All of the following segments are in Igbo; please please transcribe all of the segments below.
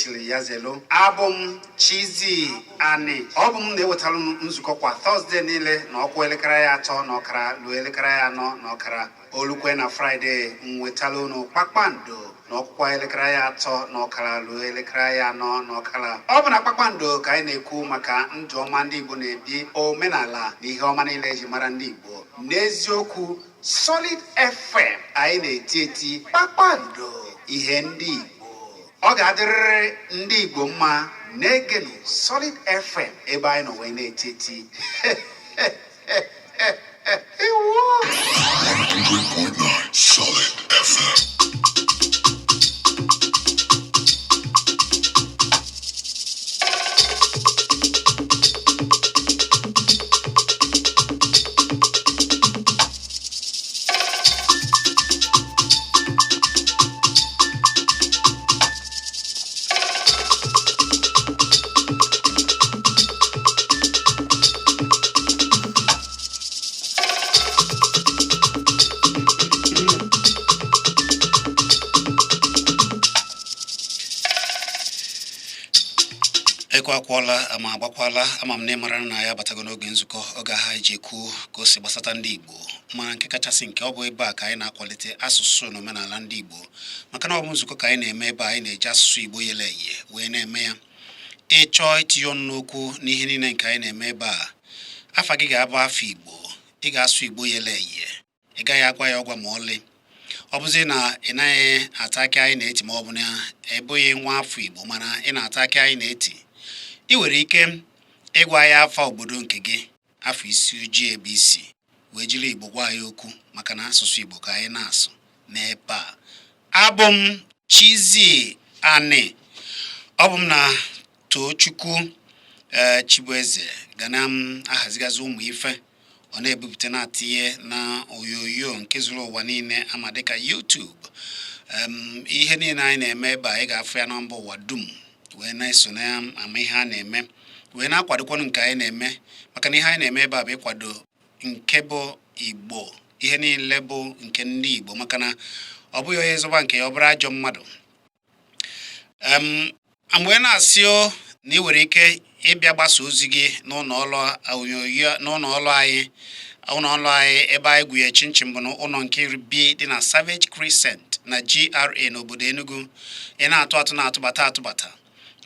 Chiri ya zelu. Abụ m Chizzy Ani. Ọ bụ m na-ewetara unu nzukọ kwa Tọzdee niile na ọkwa elekere ya 3:30 ruo elekere ya 4:30. Olukwe na Fraịde nwetara unu kpakpando na ọkwụkwa elekere ya 3:30 ruo elekere ya 4:30. Ọ bụ na kpakpando ka anyị na-ekwu maka ndụ ọma ndị Igbo na-ebi, omenala na ihe ọma niile eji mara ndị Igbo. N'eziokwu, Solid FM anyị na-eti eti kpakpando ihe ndị Igbo. Ọ ga-adịrịrị ndị Igbo mma. Na-egenu Solid FM ebe anyị nọ wee na-eti eti. Ewo! 100.9 Solid FM. Ekwe akwọla ama agbakwala. Ama m na ịmara na ya abatago n'oge nzukọ, oge ha ji ekwu ka o si gbasata ndị Igbo. Mana nke kachasị nke, ọ bụ ebe a ka anyị na-akwalite asụsụ na omenala ndị Igbo, maka na ọ bụ nzukọ ka anyị na-eme ebe a, anyị na-eji asụsụ Igbo yele eye wee na-eme ya. Ịchọọ itinye ọnụ n'okwu n'ihe niile nke anyị na-eme ebe a, afa gị ga-abụ afọ Igbo, ị ga-asụ Igbo yele eye, ị gaghị agwa ya ọgwa ma ọlị. Ọ bụzi na ị naghị ata akị anyị na-eti, ma ọ bụ na ị bụghị nwa afọ Igbo mana ị na-ata akị anyị na-eti, ị nwere ike ịgwa ya afa obodo nke gị, afọ isi ojii ebe isi, wee jiri Igbo gwa anyị okwu, maka na asụsụ Igbo ka anyị na-asụ n'ebe a. Abụ m Chizzy Ani. Ọ bụ m na Tochukwu ee Chibueze ga na m ahazigazi ụmụ ife ọ na-ebupụta na-atinye na onyonyo nke zuru ụwa niile ama dịka YouTube. Ihe niile anyị na-eme ebe a, ị ga-afụ ya na mba ụwa dum wee na-eso na ama ihe a na-eme, wee na-akwadokwanụ nke anyị na-eme, maka na ihe anyị na-eme ebe a bụ ịkwado nke bụ Igbo, ihe niile bụ nke ndị Igbo, maka na ọ bụghị onye zọba nke ya ọ bụrụ ajọ mmadụ. Mgbe na-asị o na ị nwere ike ịbịa gbasa ozi gị n'ụlọ ọrụ onyonyo, n'ụlọ ọrụ anyị, ụlọ ọrụ anyị ebe anyị gwunye chinchin bụ n'ụlọ nke 10B dị na Savage Crescent na GRA n'obodo Enugu. Ị na-atụ atụ na-atụbata atụbata,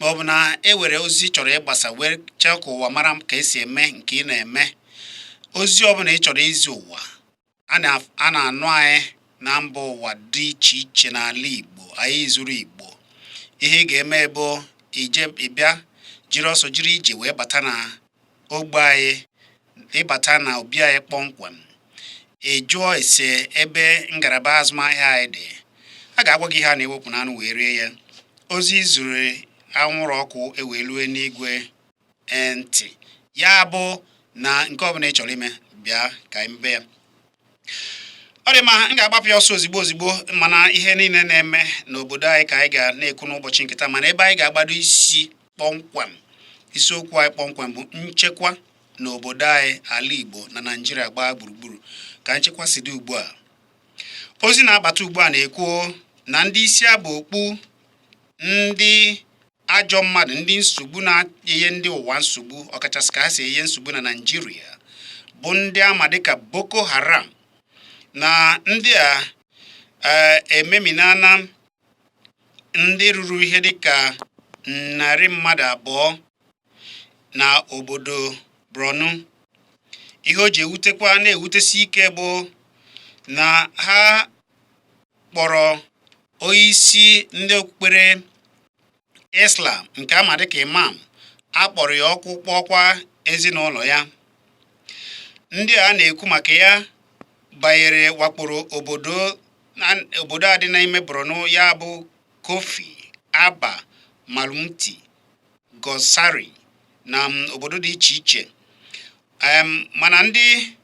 ma ọ bụ na e were ozi chọrọ ịgbasa wee chee ka ụwa mara ka esi eme nke ị na-eme, ozi ọbụla ị chọrọ izi ụwa a na-anụ anyị na mba ụwa dị iche iche n'ala Igbo anyị zuru Igbo. Ihe ị ga-eme bụ ije ịbịa jiri ọsọ jiri ije wee bata na ogbe anyị, ịbata na obi anyị kpọmkwem, ị jụọ ese ebe ngalaba azụmahịa anyị dị, a ga-agwa gị ihe a na-ewepụ n'anụ wee rie ya. Ozi zuru anwụrụ ọkụ ewee lue n'igwe ntị. Ya bụ na nke ọbụla ị chọrọ ime, bịa ka anyị mebe ya. Ọ dị mma, m ga-agbapụ ya ọsọ ozigbo ozigbo, mana ihe niile na-eme n'obodo anyị ka anyị ga na-ekwu n'ụbọchị nke taa. Mana ebe anyị ga-agbado isi kpọmkwem, isiokwu anyị kpọmkwem bụ nchekwa n'obodo anyị, ala Igbo na Naịjirịa gbaa gburugburu, ka nchekwa si dị ugbu a. Ozi na-abata ugbu a na-ekwu na ndị isi abụ okpu, ndị ajọ mmadụ, ndị nsogbu na-enye ndị ụwa nsogbu, ọkachasị ka ha si enye nsogbu na Naịjirịa, bụ ndị ama dịka Boko Haram, na ndị a ememinana ndị ruru ihe dịka 200 na obodo Borno. Ihe o ji ewutekwa na-ewutesi ike bụ na ha kpọrọ onyeisi ndị okpukpere Islam nke ama dịka imam, a kpọrọ ya ọkụ, kpọọkwa ezinụlọ ya. Ndị a na-ekwu maka ya banyere wakporo obodo obodo a dị n'ime Borno, ya bụ Kofi, Abba, Malumti, Gosari na obodo dị iche iche. Mana ndị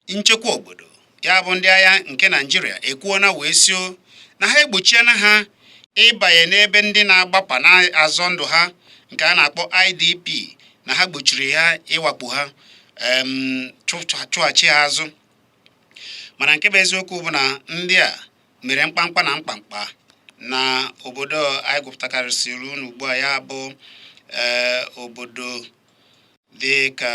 nchekwa obodo, ya bụ ndị agha nke Naịjirịa, ekwuona wee sio na ha egbochiena ha ịbanye n'ebe ndị na-agbapa na-azọ ndụ ha nke a na-akpọ IDP, na ha gbochiri ha ịwakpo ha, chụghachi ha azụ. Mana nke bụ eziokwu bụ na ndị a mere mkpamkpa na mkpamkpa Na obodo anyị gụpụtakarịsịrị unu ugbu a, ya bụ obodo dị ka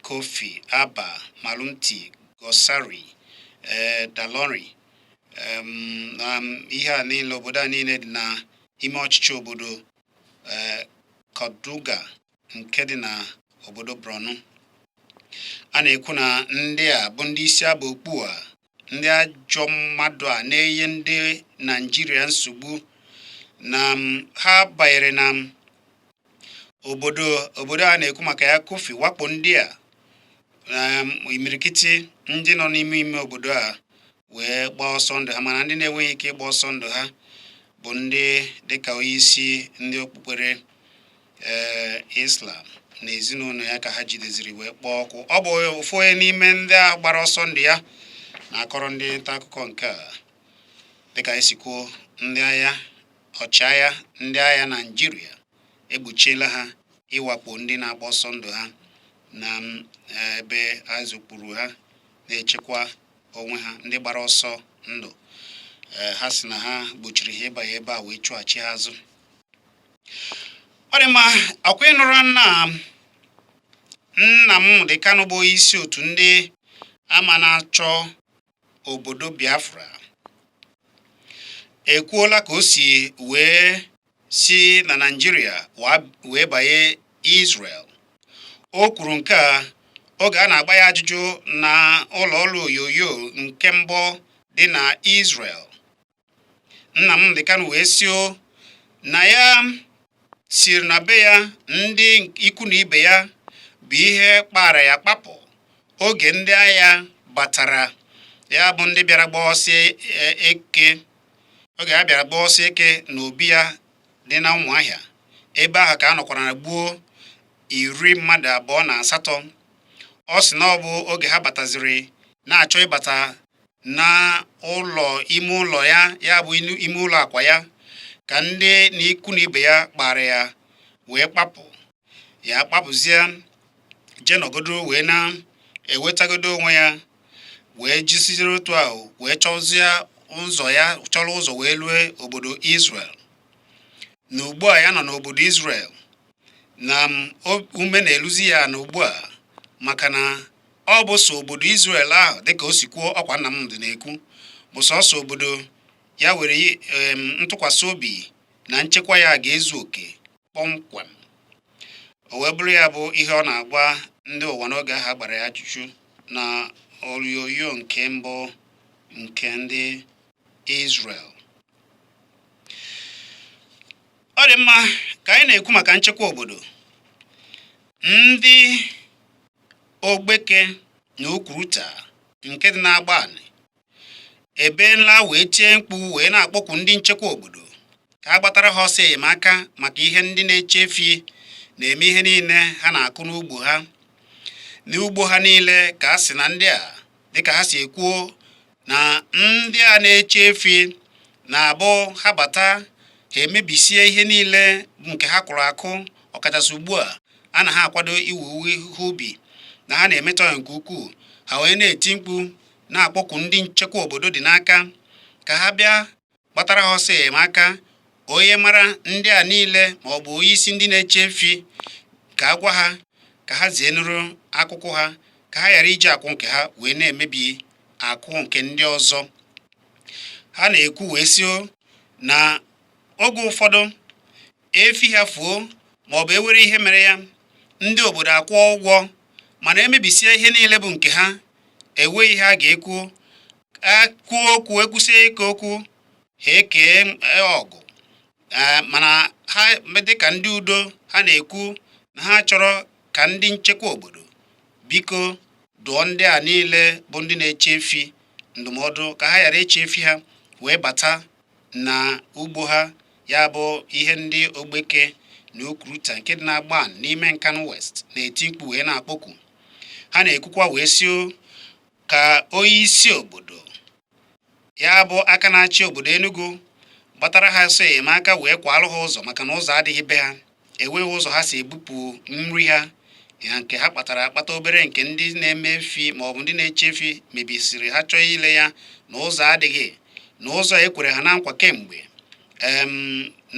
Kofi, Abba, Malumti, Gosari, Dalori, na ihe a niile, obodo a niile dị na ime ọchịchị obodo Konduga nke dị na obodo Borno. A na-ekwu na ndị a bụ ndị isi aba okpu a, ndị ajọ mmadụ a na-enye ndị Naijiria nsogbu, na ha banyere na obodo a na-ekwu maka ya, Kofi, wakpo ndị a na imirikiti ndị nọ n'ime ime obodo a wee gbaa ọsọ ndụ ha. Mana ndị na-enweghị ike ịgba ọsọ ndụ ha bụ ndị dịka onyeisi ndị okpukpere Islam na ezinụlọ ya ka ha jideziri wee kpọọ ọkụ. Ọ bụ ofu onye n'ime ndị a gbara ọsọ ndụ ya na-akọrọ ndị nta akụkọ nke a. Dịka esi kwuo, ndị agha, ọchịagha ndị agha Naịjirịa egbochiela ha ịwakpo ndị na-agba ọsọ ndụ ha na ebe a zokpuru ha na-echekwa onwe ha. Ndị gbara ọsọ ndụ, ha sị na ha gbochiri ha ịbanye ebe a wee chụghachi ha azụ. Ọ dị mma. Ọkwa ịnụrụ nna Nnamdi Kanu, bụ onye isi otu ndị ama na-achọ obodo Biafra, ekwuola ka o si wee si na Naịjirịa wee banye Israel. O kwuru nke a oge a na-agba ya ajụjụ na ụlọ ọrụ onyonyo nke mbụ dị na Israel. Nnamdi Kanu wee sio na ya siri na be ya, ndị ikwu na ibe ya bụ ihe kpara ya kpapụ oge ndị agha batara, ya bụ ndị bịara gbaa ọsọ eke, oge ha bịara gbaa ọsọ eke na obi ya dị na Ụmụahịa. Ebe ahụ ka a nọkwara na gbuo 28. Ọ sị na ọ bụ oge ha bataziri na-achọ ịbata na ụlọ, ime ụlọ ya, ya bụ ime ụlọ akwa ya, ka ndị na ikwu na ibe ya kpara ya wee kpapụ. Ya kpapụzie, jee nọgodo wee na-ewetagodo onwe ya, wee jisiziri otu ahụ wee chọzie ụzọ ya, chọrọ ụzọ wee lue obodo Israel. Na ugbu a ya nọ n'obodo Israel, na ume na-eluzi ya na ugbu a, maka na ọ bụ sọ obodo Israel ahụ, dịka o si kwuo, ọkwa Nnamdi na-ekwu, bụ sọsọ obodo ya were ntụkwasị obi na nchekwa ya ga-ezu oke kpọmkwem. O wee bụrụ ya bụ ihe ọ na-agwa ndị ụwa n'oge ahụ a gbara ya ajụjụ na onyonyo nke mbụ nke ndị Israel. Ọ dị mma. Ka anyị na-ekwu maka nchekwa obodo, ndị Ogbeke na Ukwuruta nke dị n'Agbani ebeela wee tie mkpu wee na-akpọkwu ndị nchekwa obodo ka a gbatara ha ọsọ enyemaka maka ihe ndị na-eche efi na-eme ihe niile ha na-akụ n'ugbo ha niile. Ka a sị na ndị a, dịka ha si ekwuo, na ndị a na-eche efi na-abụ ha bata, ha emebisie ihe niile nke ha kụrụ akụ, ọkachasị ugbu a a na ha akwado iwe ihe ubi, na ha na-emetọ ya nke ukwuu. Ha wee na-eti mkpu na-akpọku ndị nchekwa obodo dị n'aka ka ha bịa gbatara ha ọsọ enyemaka. Onye mara ndị a niile ma ọ bụ onye isi ndị na-eche efi, ka a gwa ha ka ha zienuru akụkụ ha, ka ha ghara iji akwụ nke ha wee na-emebi akwụ nke ndị ọzọ. Ha na-ekwu wee sio na oge ụfọdụ efi ha fuo ma ọ bụ ewere ihe mere ya, ndị obodo akwụọ ụgwọ, mana emebisie ihe niile bụ nke ha, enweghị ihe a ga-ekwu. Kwuo okwu, ekwusie ike okwu, ha ekee ọgụ. Mana ha dịka ndị udo, ha na-ekwu na ha chọrọ ka ndị nchekwa obodo biko dụọ ndị a niile bụ ndị na-eche efi ndụmọdụ ka ha ghara iche efi ha wee bata na ugbo ha, ya bụ ihe ndị Ogbeke na Ukwuruta nke dị n'Agban n'ime Nkanu West na-eti mkpu wee na-akpọku. Ha na-ekwukwa wee sio ka onye isi obodo, ya bụ aka na-achị obodo Enugu, gbatara ha ọsọ enyemaka wee kwalụ ha ụzọ, maka na ụzọ adịghị be ha, enweghị ụzọ ha si ebupụ nri ha ya nke ha kpatara akpata, obere nke ndị na-eme efi ma ọ bụ ndị na-eche efi mebisiri. Ha chọọ ile ya na ụzọ adịghị. Na ụzọ e kwere ha na nkwa kemgbe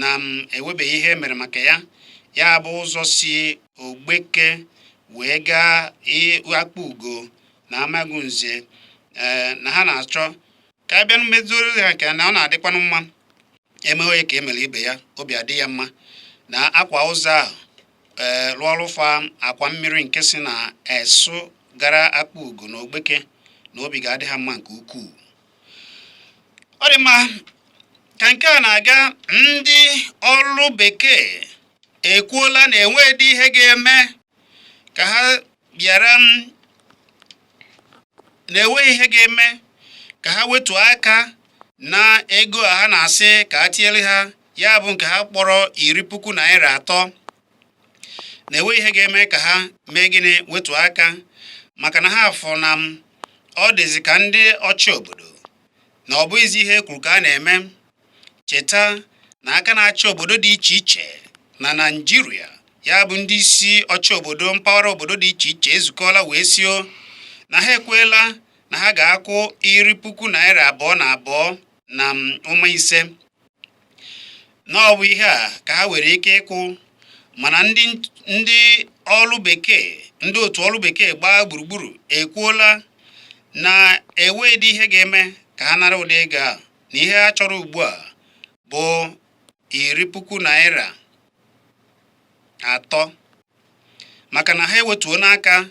na m enwebeghị ihe mere maka ya, ya bụ ụzọ si Ogbeke wee gaa Akpugo na Amagunze, ee, na ha na-achọ ka a bịa mezuoro ha nke na ọ na-adịkwanụ mma eme onye ka emere ibe ya obi adị ya mma na akwa ụzọ ahụ, ee, rụọrụ fa akwa mmiri nke si na Esu gara Akpugo na Ogbeke, na obi ga-adị ha mma nke ukwuu. Ọ dị mma ka nke a na-aga. Ndị ọrụ bekee ekwuola na enweghị ihe ga-eme ka ha bịara na enweghị ihe ga-eme ka ha wetuo aka na ego a ha na-asị ka a tinyere ha, ya bụ nke ha kpọrọ ₦30,000, na enweghị ihe ga-eme ka ha mee gịnị, wetuo aka, maka na ha afọ na m ọ dịzị ka ndị ọchị obodo na ọ bụghịzi ihe e kwuru ka a na-eme. Cheta na aka na-achị obodo dị iche iche na Naịjirịa, ya bụ ndị isi ọchị obodo mpaghara obodo dị iche iche, ezukọọla wee sio na ha ekwela na ha ga-akwụ ₦22.5, na ọ bụ ihe a ka ha nwere ike ịkwụ. Mana ndị ọrụ bekee, ndị otu ọrụ bekee gbaa gburugburu ekwuola na enweghị ihe ga-eme ka ha nara ụdị ego a, na ihe ha chọrọ ugbu a bụ ₦30,000, maka na ha ewetuo n'aka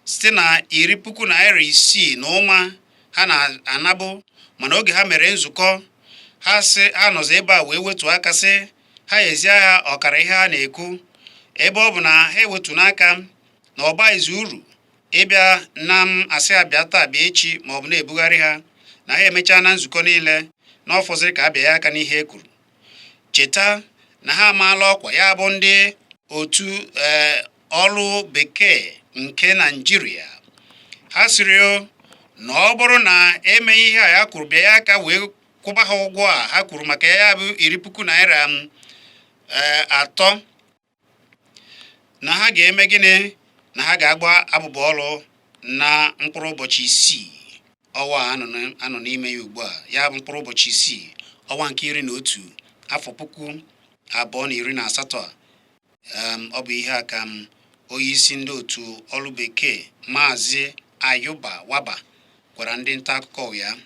site na ₦6.5 ha na-anabụ. Mana oge ha mere nzukọ ha, sị ha nọzi ebe a wee wetuo aka, sị ha ezi agha ọkara ihe ha na-ekwu, ebe ọ bụ na ha ewetu n'aka na ọ baghịzi uru ịbịa na m asị ha bịa taa, bịa echi, ma ọ bụ na-ebugharị ha, na ha emechaa na nzukọ niile na ọ fọziri ka a bịa ya aka n'ihe e kwuru. Cheta na ha amaala ọkwa, ya bụ ndị otu ee ọrụ bekee nke Naịjirịa, ha sịrị o na ọ bụrụ na emeghị ihe a ya kwuru, bịa ya aka wee kwụba ha ụgwọ a ha kwuru maka ya, ya bụ ₦30,000, na ha ga-eme gịnị, na ha ga-agba abụba ọrụ na mkpụrụ ụbọchị 6 ọnwa a anọ n'ime ya ugbu a, ya bụ mkpụrụ ụbọchị 6 ọnwa nke 11 afọ 2018 a. Ọ bụ ihe a ka m onye isi ndị otu ọrụ bekee, Maazị Ayuba Waba, gwara ndị nta akụkọ ya.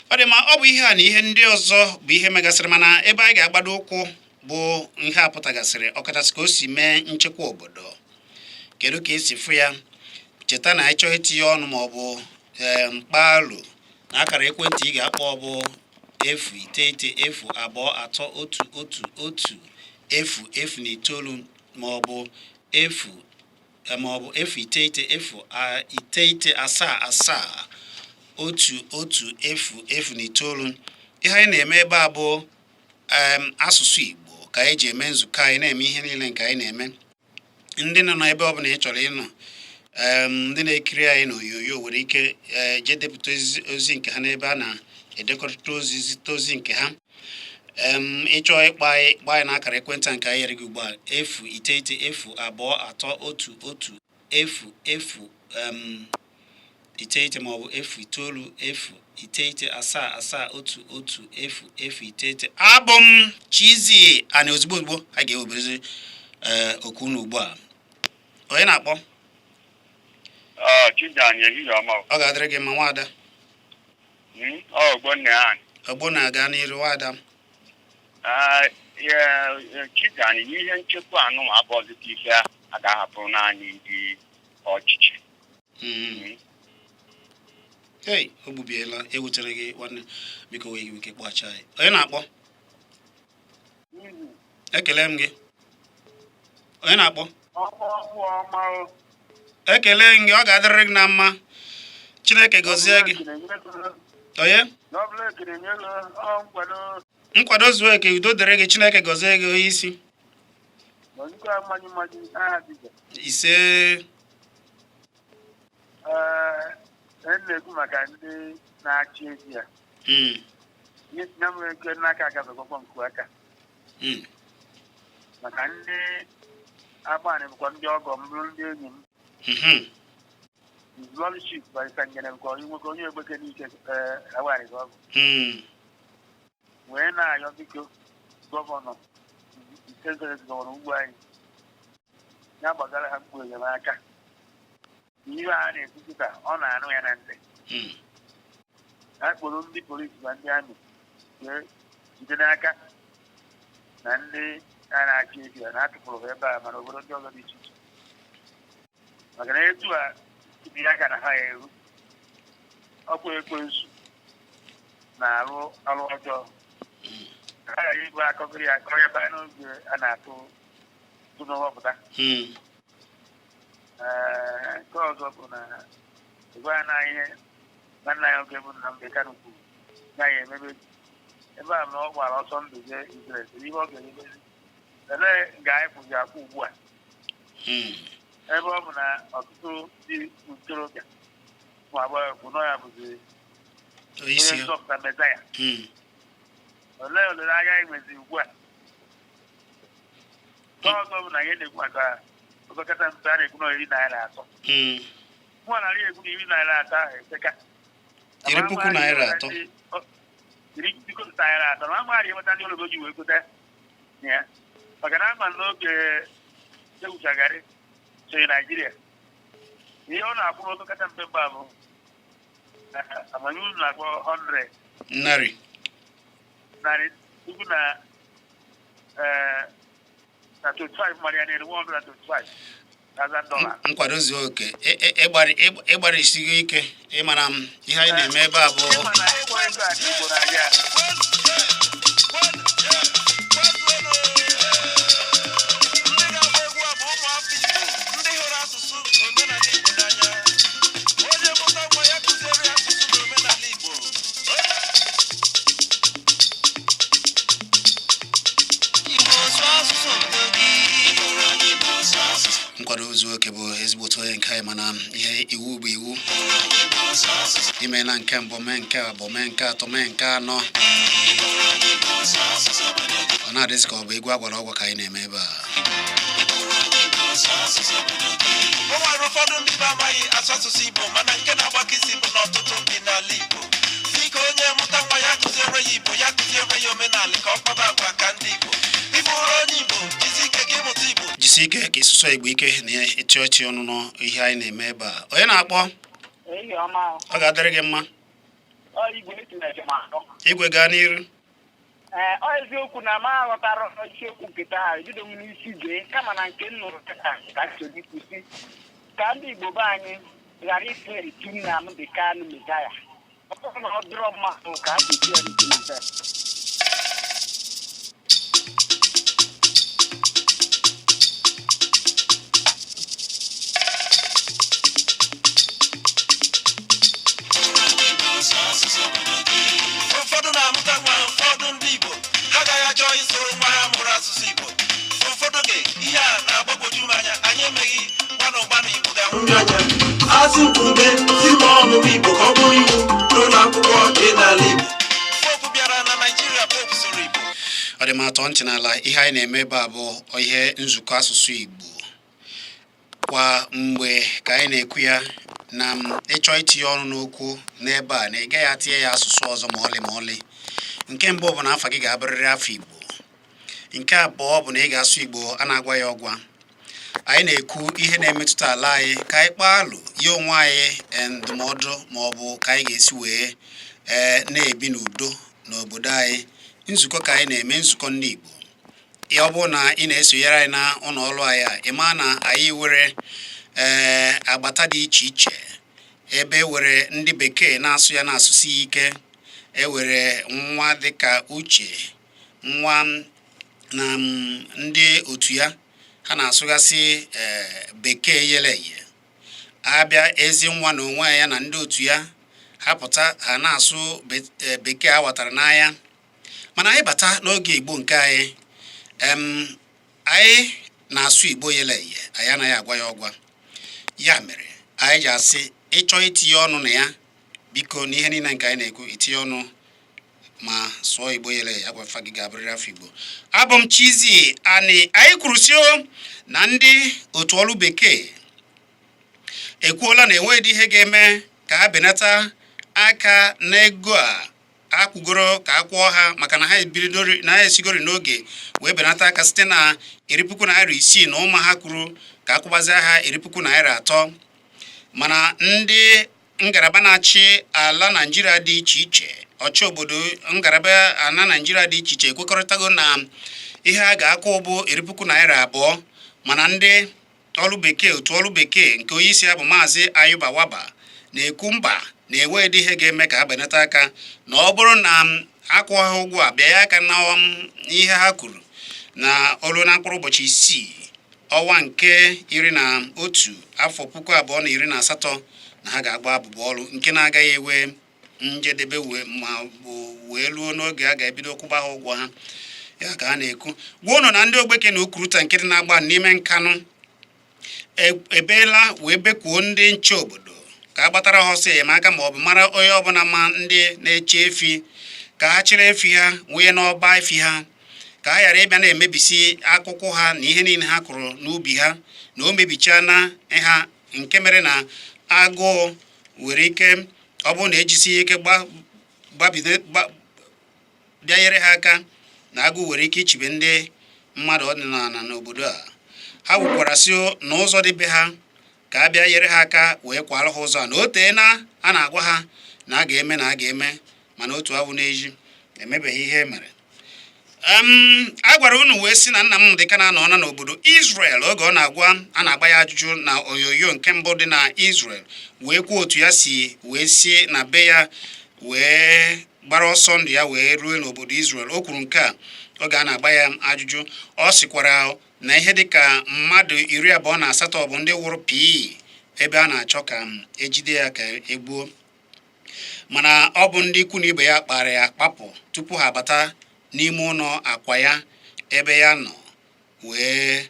Ọ dị mma, ọ bụ ihe a na ihe ndị ọzọ bụ ihe megasịrị, mana ebe anyị ga-agbado ụkwụ bụ ihe a pụtagasịrị, ọkachasị ka o si mee nchekwa obodo. Kedu ka esi fụ ya? Cheta na ịchọọ itinye ọnụ ma ọ bụ ee mkpalụ na akara ekwentị ị ga-akpọ bụ 09023111009 ma ọ bụ 0 ma ọ bụ 09097771109. Ihe anyị na-eme ebe a bụ asụsụ Igbo ka anyị ji eme nzukọ anyị, na-eme ihe niile nke anyị na-eme. Ndị nọ n'ebe ọbụla ị chọrọ ịnọ, ndị na-ekiri anyị n'onyonyo nwere ike ee jee depụta ozi nke ha n'ebe a na-edekọrịta ozi, zite ozi nke ha. Ịchọọ ịkpọ anyị, kpọọ anyị n'akara ekwentị a nke anyị nyere gị ugbu a: 090231100 9 maọbụ 09097771109. Abụ m Chizzy Ani. Ozugbo ozugbo a ga-eweberezi ee oku unu ugbu a. Onye na-akpọ? Ọ Chijani, ehihie ọma o. Ọ ga-adịrị gị mma, nwaada. Ọ Ogbonna anyị. Ogbo na-aga n'iru, nwaada. Ah, Chijani, ihe nchekwa anụ abụọzikwa ife a ga-ahapụrụ naanị ndị ọchịchị. Ei, o gbubiela. Ewutere gị, nwanne. Biko wee ike kpọghachi anyị. Onye na-akpọ? Ekele m gị. Onye na-akpọ? Ekele m gị. Ọ ga-adịrịrị gị na mma. Chineke gọzie gị. Onye nkwado zuo eke, udo dịrị gị. Chineke gọzie gị, onye isi. Ise. Ee, na-ekwu maka ndị na-achị ezi ya. Ihe tinye m eke n'aka agafekwakwa nku aka. Maka ndị Agbani bụkwa ndị ọgọ m, bụrụ ndị enyi m. Lordship Barrister Ngene nke onye nwoke onye Egbeke n'ike Awari ka ọ bụ. Wee na-ayọ, biko, gọvanọ steeti, gọvanọ ugwu anyị, ya gbagara ha mkpu enyemaka. Ihe a na-ekwu kịta, ọ na-anụ ya na ntị. Ha kpọrọ ndị polisi na ndị amị wee jide n'aka na ndị a na-achị efi a na-atụpụrụ ha ebe a, mana obodo ndị ọzọ dị iche iche, maka na etu a tinye aka na ha eru ọkwa ekwensu na-arụ ọrụ ọjọọ, ha ghara ibu akọgịrị ya akọ ebe n'oge a na-atụ tụ n'ọhọpụta. Ee, nke ọzọ bụ na ịgwa ya na ihe nwanne anyị oge bụ Nnamdi Kanu kwuru na ya emebe ebe a na ọ gbara ọsọ ndụ jee Israel, kedu ihe ọ ga-emebezi? Elee nga anyị kwụzi akwụ ugbu a? Ebe ọ bụ na ọtụtụ ndị ntorobịa, ụmụ agbọghọ kwụ nọ ya bụzi onye isi onye nzọpụta Messiah. Olee olileanya anyị nwezi ugbu a? Nke ọzọ bụ na ihe na-ekwu maka opekata mpe a na-ekwu na ₦13. Mụ na ekwu na ₦13 ahụ eteka. ₦10,000. ₦10,000 na amaghị enweta ndị ụlọ ji wee gote ya, maka na ama n'oge Shehu Shagari sonye Naijiria, ihe ọ na-akwụ n'opekata mpe mgbe bụ amanye unu na-akpọ 100 Narị. Narị puku na na 25 mmadụ ya na-ere $125,000. Nkwado zuo oke. Ịgbarịsigo ike. Ịmara m ihe anyị na-eme ebe a bụ Ịma na ịgba ego a dị Igbo n'ahịa. Ndị ga-agba egwu a bụ ụmụafọ Igbo, ndị hụrụ asụsụ na omenala Igbo n'anya. Onye mụta nwa ya, kụziere ya asụsụ na omenala Igbo. Igbo, sụọ asụsụ obodo gị. Nkwado zuo oke bụ ezigbote onye nke anyị, mana ihe iwu bụ iwu. Ime na nke mbụ, mee nke abụọ, mee nke atọ, mee nke anọ, ọ na-adịzị ka ọ bụ egwu agwara ọgwa ka anyị na-eme ebe a. O nwere ụfọdụ ndị be amaghị asụ asụsụ Igbo, mana nke na-agbaka isi bụ na ọtụtụ ndị n'ala Igbo. Biko, onye mụta nwa ya, kụziere ya Igbo, ya kụziere ya omenala, ka ọ kpaba agwa ka ndị Igbo. Ịbụrụ onye Igbo, jisi ike ka ịmụta Igbo. Jisi ike ka ịsụsụ Igbo ike na ịtị ọchị ọnụnụ ihe anyị na-eme ebe a. Onye na-akpọ? Ehihie ọma. Ọ ga-adịrị gị mma. Ọ Igwe etinyere m atọ. Igwe, gaa n'iru. Ee, ọ eziokwu na m aghọtara isiokwu nke taa, ebido m n'isi gee, kama na nke m nụrụ taa ka m chọrọ ikwusi ka ndị Igbo be anyị ghara isi etu Nnamdi Kanu Messiah. Ọ bụrụ na ọ dịrọ mma ka a ga-esi ya n'isi Messiah. Ụfọdụ na-amụta nwa, ụfọdụ ndị Igbo ha agaghị achọ isoro nwa ha mụrụ asụsụ Igbo. Ụfọdụ oge, ihe a na-agbagwoju m anya. Anyị emeghị gbanụ gbanụ, Igbo ga-anwụ anya. Asị kwube si ma ọmụmụ Igbo ka ọ bụrụ iwu n'ụlọ akwụkwọ dị n'ala Igbo. Popu bịara na Naijiria, popu sụrụ Igbo. Ọ dị m atọ ntị n'ala. Ihe anyị na-eme ebe a bụ ihe nzukọ asụsụ Igbo kwa mgbe ka anyị na-ekwu ya na m ịchọ itinye ọnụ n'okwu n'ebe a na ị gaghị atinye ya asụsụ ọzọ ma ọlị ma ọlị. Nke mbụ bụ na afa gị ga-abụrịrị afọ Igbo. Nke abụọ bụ na ị ga-asụ Igbo a na-agwa ya ọgwa. Anyị na-ekwu ihe na-emetụta ala anyị, ka anyị kpaa alụ ya onwe anyị ndụmọdụ, ma ọ bụ ka anyị ga-esi wee na-ebi n'udo n'obodo anyị. Nzukọ ka anyị na-eme, nzukọ ndị Igbo. Ya ọ bụrụ na ị na-esonyere anyị na ụlọ ọrụ anyị a, ị maa na anyị were agbata dị iche iche, ebe e were ndị bekee na-asụ ya na-asụsi ya ike, e were nwa dịka Uche nwa na ndị otu ya, ha na-asụgasị bekee yele eye. Abịa ezi nwa na onwe ya na ndị otu ya, ha pụta, ha na-asụ bekee a watara n'anya. Mana anyị bata n'oge Igbo nke anyị, anyị na-asụ Igbo yele eye, anyị anaghị agwa ya ọgwa. Ya mere anyị ji asị, ịchọ itinye ọnụ na ya, biko, n'ihe niile nke anyị na-ekwu, itinye ọnụ ma sụọ Igbo yele eye. Agwafa gị ga-abụrịrị afọ Igbo. Abụ m Chizzy Ani. Anyị kwuru si o na ndị otu ọrụ bekee Ekwuola na enweghị ihe ga-eme ka ha benata aka n'ego a akwụgoro ka a kwụọ ha, maka na ha ebidori na ha esigori n'oge wee benata aka site na ₦60,000 na ụma ha kwuru ka akwụbazie ha ₦30,000. Mana ndị ngalaba na-achị ala Naịjirịa dị iche iche, ọchị obodo ngalaba ala Naịjirịa dị iche iche ekwekọrịtago na ihe a ga-akwụ bụ ₦20,000. Mana ndị ọrụ bekee, otu ọrụ bekee nke onye isi ya bụ Maazị Ayuba Waba, na-ekwu mba, na enweghị ihe ga-eme ka ha benata aka, na ọ bụrụ na akwụ ha ụgwọ a bịa ya aka na ihe ha kwuru na olu na mkpụrụ ụbọchị 6 ọnwa nke 11 afọ 2018, na ha ga-agba abụbọ ọrụ nke na-agaghị ewe njedebe wee ma bụ wee ruo n'oge a ga-ebido kwụba ha ụgwọ ha. Ya ka a na-ekwu gwa ụnụ na ndị Ogbeke na Ukuruta nke dị na-agba n'ime Nkanụ ebeela wee bekwuo ndị nche obodo ka a gbatara ha ọsọ enyemaka, ma ọ bụ mara onye ọbụla ma ndị na-eche efi, ka ha chịrị efi ha wụnye n'ọba efi ha, ka ha ghara ịbịa na-emebisi akwụkwọ ha na ihe niile ha kụrụ n'ubi ha, na o mebichana ha, nke mere na agụụ nwere ike, ọ bụrụ na ejisi ike bịanyere ha aka, na agụụ nwere ike ichibe ndị mmadụ ọdịnala n'obodo a. Ha kwukwara sị na ụzọ dị be ha ka a bịa nyere ha aka wee kwara ha ụzọ a, na o tee na a na-agwa ha na a ga-eme na a ga-eme, mana otu awụ n'eji emebeghị ihe mere. A gwara unu wee sị na Nnamdi Kanu anọọla n'obodo Israel oge ọ na-agwa a na-agba ya ajụjụ na onyonyo nke mbụ dị na Israel, wee kwuo otu ya si wee si na be ya wee gbara ọsọ ndụ ya wee ruo n'obodo Israel. O kwuru nke a oge a na-agba ya ajụjụ. Ọ sịkwara na ihe dịka mmadụ 28 bụ ndị wụrụ pii ebe a na-achọ ka ejide ya ka egbuo, mana ọ bụ ndị ikwu na ibe ya kpara ya kpapụ tupu ha abata n'ime ụlọ akwa ya ebe ya nọ wee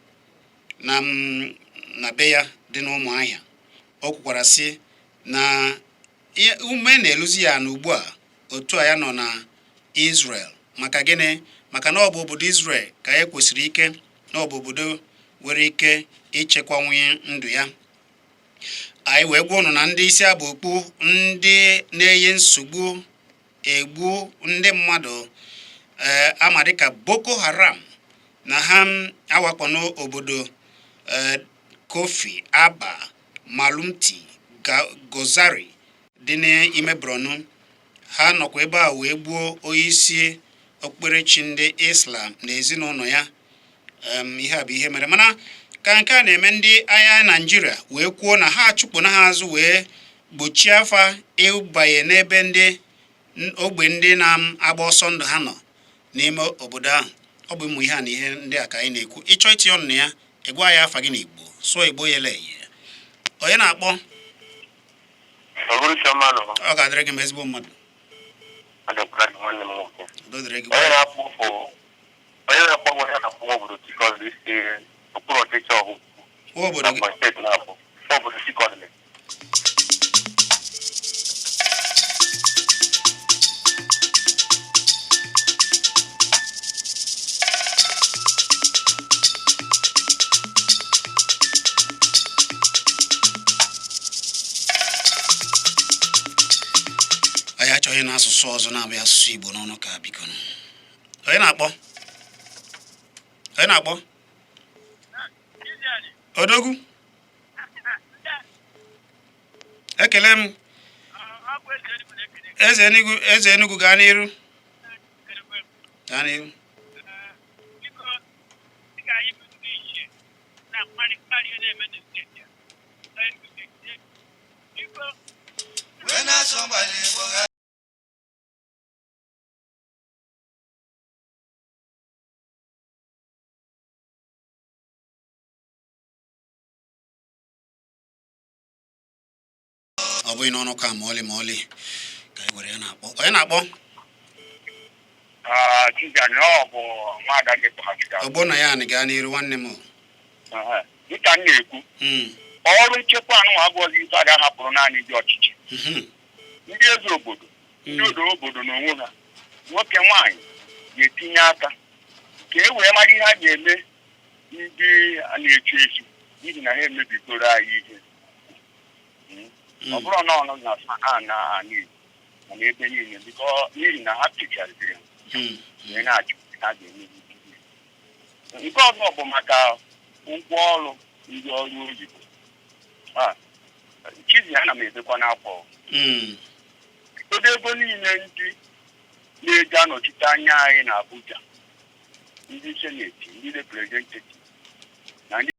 na be ya dị n'Ụmụahịa. O kwukwara sị na ume na-eluzi ya n'ugbu a otu a ya nọ na Israel. Maka gịnị? Maka na ọ bụ obodo Israel ka ya kwesịrị ike, na ọ bụ obodo nwere ike ichekwanwu ndụ ya. Anyị wee gwa ụnụ na ndị isi abụ okpu ndị na-enye nsogbu egbu ndị mmadụ ee ama dịka Boko Haram na ha awakpo n'obodo ee Kofi Aba Malumti Gozari dị n'ime Borno. Ha nọkwa ebe a wee gbuo onye isi okpukperechi ndị Islam na ezinụlọ ya. Ihe a bụ ihe mere. Mana ka nke a na-eme, ndị agha Naịjirịa wee kwuo na ha achụpụna ha azụ wee gbochie afa ịbanye n'ebe ndị ogbe ndị na-agba ọsọ ndụ ha nọ n'ime obodo ahụ. Ọ bụ ụmụ ihe a na ihe ndị a ka anyị na-ekwu. Ịchọ itinye ọnụ na ya, ịgwa ya afa gị n'Igbo, sụọ Igbo yele eye. Onye na-akpọ? Ọ ga-adịrị gị ma, ezigbo mmadụ. Udo dịrị gị. Onye na-akpọ bụ onye na-akpọ obodo Chikọdị si okpuru ọchịchị ọhụụ. Nwa obodo gị. Steeti na-akpọ obodo Chikọdị. Anyị achọghị na asụsụ ọzọ na-abịa asụsụ Igbo n'ọnụ ka biko. Onye na-akpọ? Onye na-akpọ? Odogwu, ekele m. Eze Enugu, Eze Enugu, gaa n'iru, gaa n'iru. Biko, dịka anyị bụ ndị ichie na mkparị mkparị na-eme na steeti a, Enugu steeti, biko. Wee na-asọ mgbali Igbo ha. Ọ bụghị n'ọnụ ka ma ọlị ma ọlị ka anyị were ya na-akpọ. Onye na-akpọ? Chijani, ọ bụ nwaada gị kpọghachiri. Ogbo na ya anị, gaa n'iru, nwanne m. Dịka m na-ekwu, ọrụ nchekwa anụnwa abụọzi ife a ga-ahapụrụ naanị ndị ọchịchị, ndị eze obodo, ndị odo obodo n'onwe ha, nwoke nwaanyị ga-etinye aka ka e wee mara ihe a ga-eme ndị a na-echu echu, n'ihi na ha emebigoro anyị ihe. Ọ bụrụ na ọ nọ na a na ala Igbo mana ebe niile, biko, n'ihi na ha pịchaziri wee na-achụ ha ga-eme. Nke ọzọ bụ maka ụgwọ ọrụ ndị ọrụ oyibo. Chizi, ana m edekwa n'afọ kedu ego niile ndị na-eji anọchite anya anyị na Abuja, ndị senate, ndị representative na ndị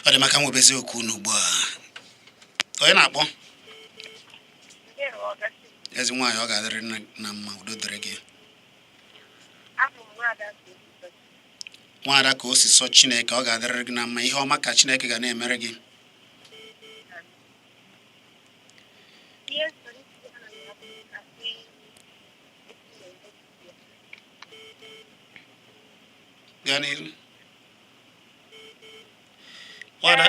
Ọ dị maka nwebezi okwu unu ugbu a. Onye na-akpọ? Ezi nwaanyị, ọ ga-adịrị na mma. Udo dịrị gị. Nwaada, ka o si sọ Chineke, ọ ga-adịrịrị gị na mma. Ihe ọma ka Chineke ga na-emere gị. Ihe soro isi ya na ya bụ asị esi na-emebi ya. Gaa n'ihu, nwaada.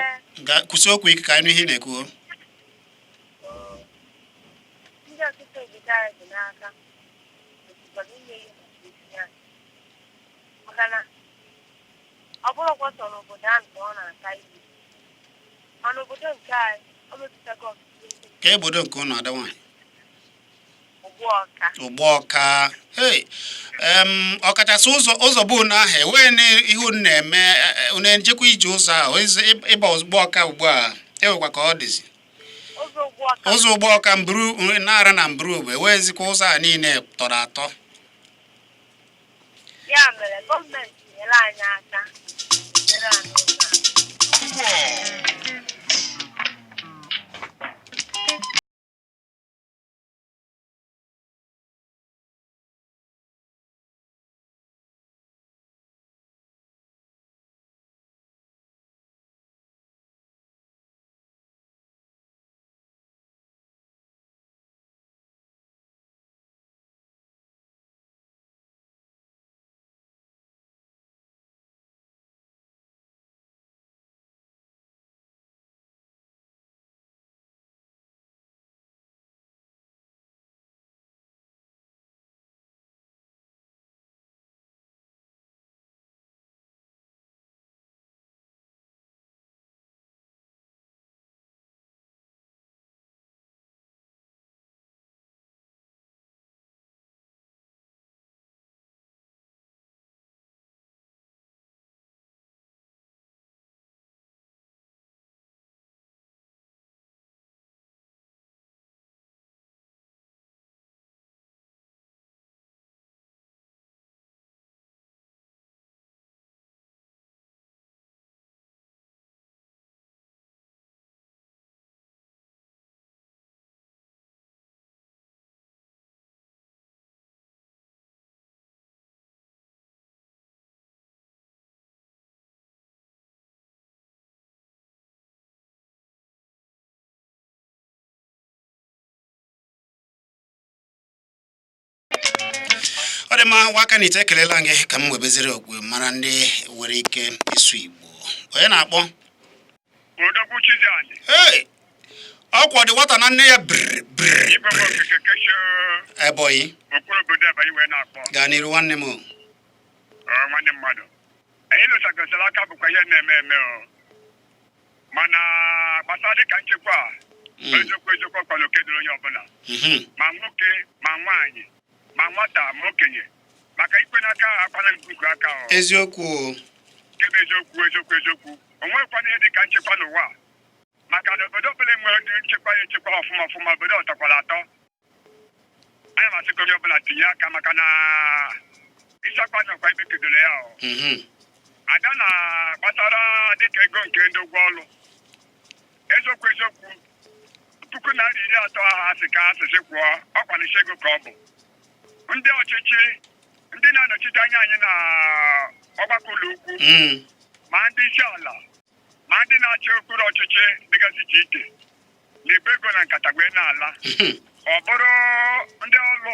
Gaa kwụsị okwu ike ka anyị nụ ihe ị na-ekwu o. Ndị ọchịchị obodo anyị dị n'aka kwesịkwara ime ihe maka isi anyị, maka na ọ bụrụkwa sọ n'obodo ahụ ka ọ na-ata ilu, mana obodo nke anyị o metụtago ọtụtụ ndị. Ka obodo nke ụnụ, ada nwaanyị? Ugbu ọka. Ụgbọ ọka. Hey, ọkachasị ụzọ bụ unu ahụ enweghị na ihe unu na-eme, unu ejekwa ije ụzọ ahụ ịba ụgbọ ọka ugbu a, ewekwa ka ọ dịzi. Ụzọ ugbu ọka. Ụzọ ụgbọ ọka mburu na-ara na mburu bụ enweghịzikwa ụzọ a niile tọrọ atọ. Ya mere gọọmenti nyere anyị aka, nyere anyị ụzọ a. Ọ dị mma, nwaka na ite, ekelela gị. Ka m webeziri okwu mara ndị nwere ike ịsụ Igbo. Onye na-akpọ? Odogwu Chiziani. Hey! Ọkwa dị nwata na nne ya brr brr. Igwe m okike kechie. Ebonyi. Okpuru obodo Ebonyi wee na-akpọ. Gaa n'iru, nwanne m. Ọ, nwanne mmadụ, anyị Ịlụsagosara aka bụkwa ihe na-eme eme o. Mana gbasara dịka nchekwa a, eziokwu eziokwu, ọkwa na oke dịrị onye ọbụla, ma nwoke ma nwaanyị ma nwata ma okenye, maka ikwe n'aka akwana nkuku aka o. Eziokwu o. Nke bụ eziokwu, eziokwu, eziokwu, o nweghịkwana ihe dị ka nchekwa n'ụwa a. Maka na obodo ọbụla enwere ndị nchekwa ya echekwa ọfụma ọfụma, obodo ọtakwara atọ. Anya masị ka onye ọbụla tinye aka, maka na isi akwa nọkwa ebe kedoro ya o. Ada na gbasara dịka ego nke ndị ụgwọ ọrụ, eziokwu eziokwu, ₦30,000 ahụ asị ka asịsị kwụọ, ọkwa na isi ego ka ọ bụ. Ndị ọchịchị, ndị na-anọchite anya anyị na ọgbakọ ụlọ ukwu, ma ndị isi ala ma ndị na-achị okpuru ọchịchị dịgasị iche iche, na-ebu ego na nkata wee na-ala. Ọ bụrụ ndị ọrụ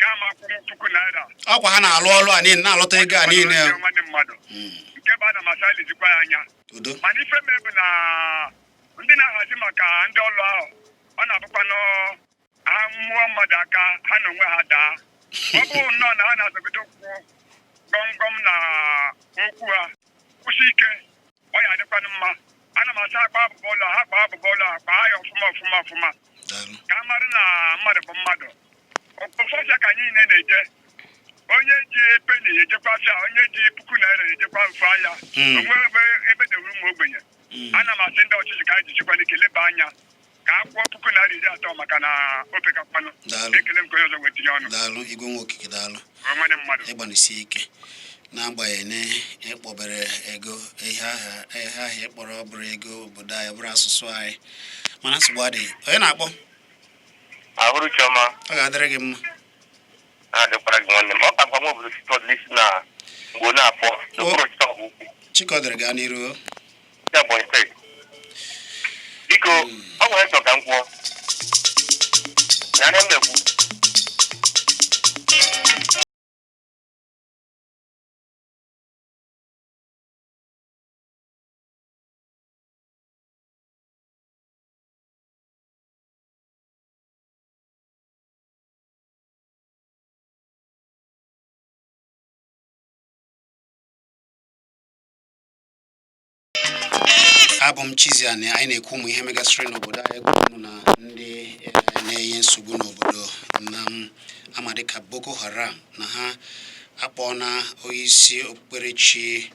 ga-ama akwụnwụ ₦1,000. Ọkwa ha na-alụ ọrụ a niile na-alụta ego a niile. Ndị nwanne mmadụ nke bụ ana masị lezikwa ya anya. Udo. Mana ife mee bụ na ndị na-ahazi maka ndị ọrụ ahụ, ọ na-abụkwanụ ha mmụọ mmadụ aka ha na onwe ha daa. Ọ bụrụ nnọọ na ha na-azọgide ụkwụ gọmgọm na okwu ha kwụsị ike, ọ ya adịkwanụ mma. Ana m asa akpa abụba ụlọ ha, kpaa abụba ụlọ ha, kpaa ya ọfụma ọfụma ọfụma, Daalụ. ka a mara na mmadụ bụ mmadụ. Ụfọdụ ka anyị niile na-eje, onye ji penny ejekwa afịa, onye ji ₦1,000 ejekwa ofe ahịa. Onwe ebe ebe dewuru ụmụ ogbenye. Ana m asị ndị ọchịchị ka anyị jichikwa n'ike leba anya ka a kwụọ ₦30,000, maka na o pekakwanụ. Daalụ. Ekele m ka onye ọzọ wee tinye ọnụ. Daalụ, igwe nwa okike, daalụ. Nwanne mmadụ. Ịgbanisi ike n'agbanyeghị na ịkpọbere ego ihe ahụ, ihe ahụ ịkpọrọ bụrụ ego obodo anyị, bụrụ asụsụ anyị, mana nsogbu adịghị. Onye na-akpọ? Ahụrụ chiọma. Ọ ga-adịrị gị mma. Na-adịkwara gị, nwanne m. Ọ ka gwa nwa obodo Chikọdịrị si na mgbe na-afọ n'okpuru ọchịchị ọgwụ ukwu. Chikọdịrị, gaa n'iru o. Ndị Ebonyi Steeti, biko, ọ nwere nchọ ka m kwuo na anya m na-ekwu. Abụ m Chiziani. Anyị na-ekwu ụmụ ihe megasịrị n'obodo anyị, gwuru na ndị na-enye nsogbu n'obodo na ama dịka Boko Haram, na ha akpọọna onyeisi okpukperechi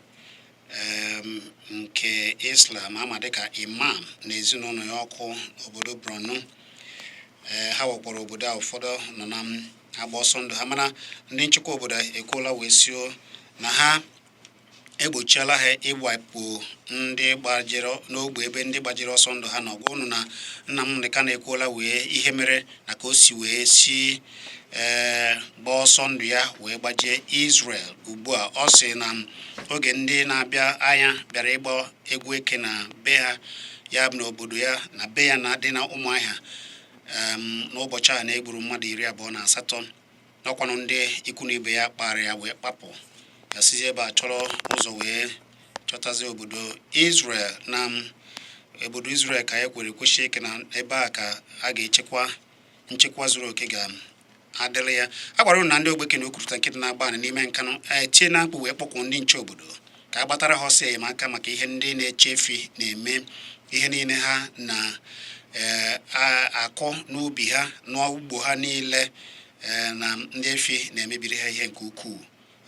nke Islam ama dịka imam na ezinụlọ ya ọkụ n'obodo Borno. Ee, ha wakporo obodo a, ụfọdụ nọ na agba ọsọ ndụ ha, mana ndị nchekwa obodo ekwuola wee sio na ha egbochiela ha ịgbapụ ndị gbajiri n'ogbe ebe ndị gbajiri ọsọ ndụ ha na ọgwa ụnụ na Nnamdị Kanu ekwuola wee ihe mere na ka o si wee si ee gbaa ọsọ ndụ ya wee gbajie Israel. Ugbu a ọ sị na oge ndị na-abịa anya bịara ịgba egwu eke na be ha, ya bụ n'obodo ya na be ya na dị na Ụmụahịa, n'ụbọchị a na-egburu mmadụ 28, n'ọkwanụ ndị ikwu na ibe ya kpara ya wee kpapụ ya, sizi ebe a chọrọ ụzọ wee chọtazi obodo Israel. Na obodo Israel ka ya kwere kwesị ike na ebe a ka a ga-echekwa, nchekwa zuru oke ga-adịrị ya. A gwara unu na ndị ogbeke na okwuruta nke dị na-agba anị n'ime Nkanụ etie na mkpu wee kpọkwuo ndị nche obodo ka a gbatara ha ọsọ enyemaka maka ihe ndị na-eche efi na-eme, ihe niile ha na akụ n'ubi ha, n'ugbo ha niile, na ndị efi na-emebiri ha ihe nke ukwuu.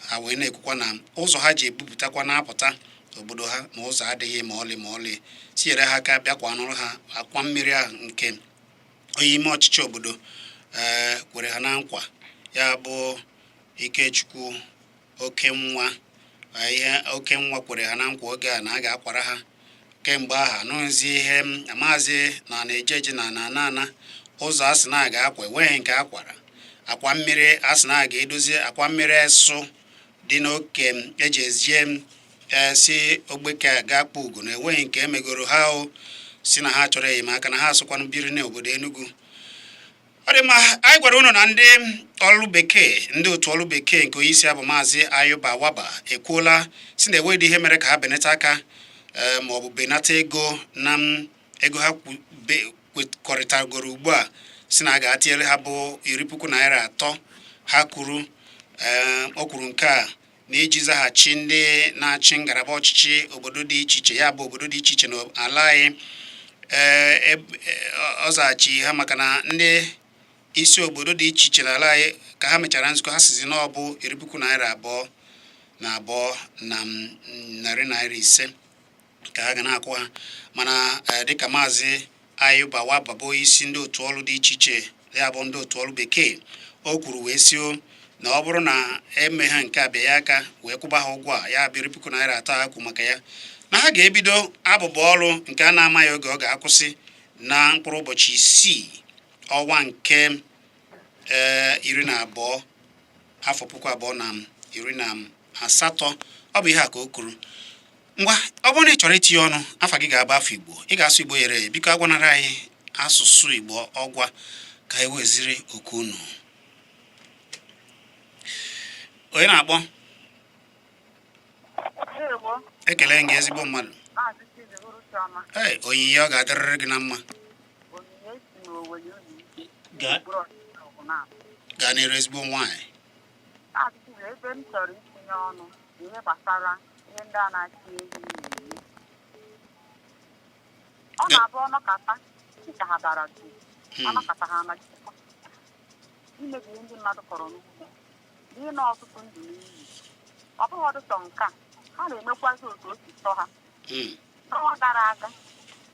Ha wee na-ekwukwa na ụzọ ha ji ebupụtakwa na-apụta obodo ha na ụzọ adịghị ma ọlị ma ọlị. Tinyere ha aka, bịakwa nụrụ ha akwa mmiri ahụ nke onye ime ọchịchị obodo ee kwere ha na nkwa, ya bụ Ikechukwu Okenwa. Ihe Okenwa kwere ha na nkwa oge a na a ga-akwara ha kemgbe ahụ, anụghịzi ihe amaghịzi na na-eje eje na na ana ụzọ a sị na a ga-akwa, enweghị nke akwara. Akwa mmiri a sị na a ga-edozi, akwa mmiri esụ dị n'oke eji ezie si ogbeke ga akpa ugo, na enweghị nke emegoro ha. O si na ha chọrọ enyemaka na ha asụkwanụ biri n'obodo Enugu. Ọ dị mma. Anyị gwara unu na ndị ọrụ bekee, ndị otu ọrụ bekee nke onyeisi ya bụ Maazị Ayuba Waba, ekwuola si na enweghị ihe mere ka ha benata aka ma ọ bụ benata ego na ego ha kwekọrịtagoro ugbu a, si na a ga-atinyere ha bụ ₦10,000 ha kwuru. O kwuru nke a. Na iji zaghachi ndị na-achị ngalaba ọchịchị obodo dị iche iche, ya bụ obodo dị iche iche n'ala anyị, ee ọ zaghachi ha maka na ndị isi obodo dị iche iche n'ala anyị, ka ha mechara nzukọ, ha sizi na ọ bụ ₦22,500 ka ha ga na-akwụ ha. Mana dịka Maazị Ayuba Wabba, bụ isi ndị otu ọrụ dị iche iche, ya bụ ndị otu ọrụ bekee, o kwuru wee sio na ọ bụrụ na eme ha nke a bịa ya aka wee kwụba ha ụgwọ a, ya bụ ₦3,000 ha kwu maka ya, na ha ga-ebido abụbọ ọrụ nke a na-amaghị oge ọ ga-akwụsị na mkpụrụ ụbọchị 6 ọnwa nke 12 afọ 2018. Ọ bụ ihe a ka o kwuru. Ngwa, ọ bụrụ na ị chọrọ itinye ọnụ, afa gị ga-abụ afọ Igbo, ị ga-asụ Igbo ghere eghe. Biko, agwanara anyị asụsụ Igbo ọgwa ka anyị weziri oku unu. Onye na-akpọ? Ekele gị, ezigbo mmadụ. Ee, Onyinye, ọ ga-adịrịrị gị na mma. Gaa n'iru, ezigbo nwaanyị. Ebe m chọrọ itinye ọnụ bụ ihe gbasara ihe ndị a na-achị ehi na-eme. Ọ na-abụ ọnọkata dịka ha dara jụụ, ọnọkata ha anagidekwa imebi ihe ndị mmadụ kọrọ n'ugbo na ịna ọtụtụ ndụ n'iyi. Ọ bụghị ọdụsọ nke a, ha na-emekwazi otu o si sọ ha. N'ọnwa gara aga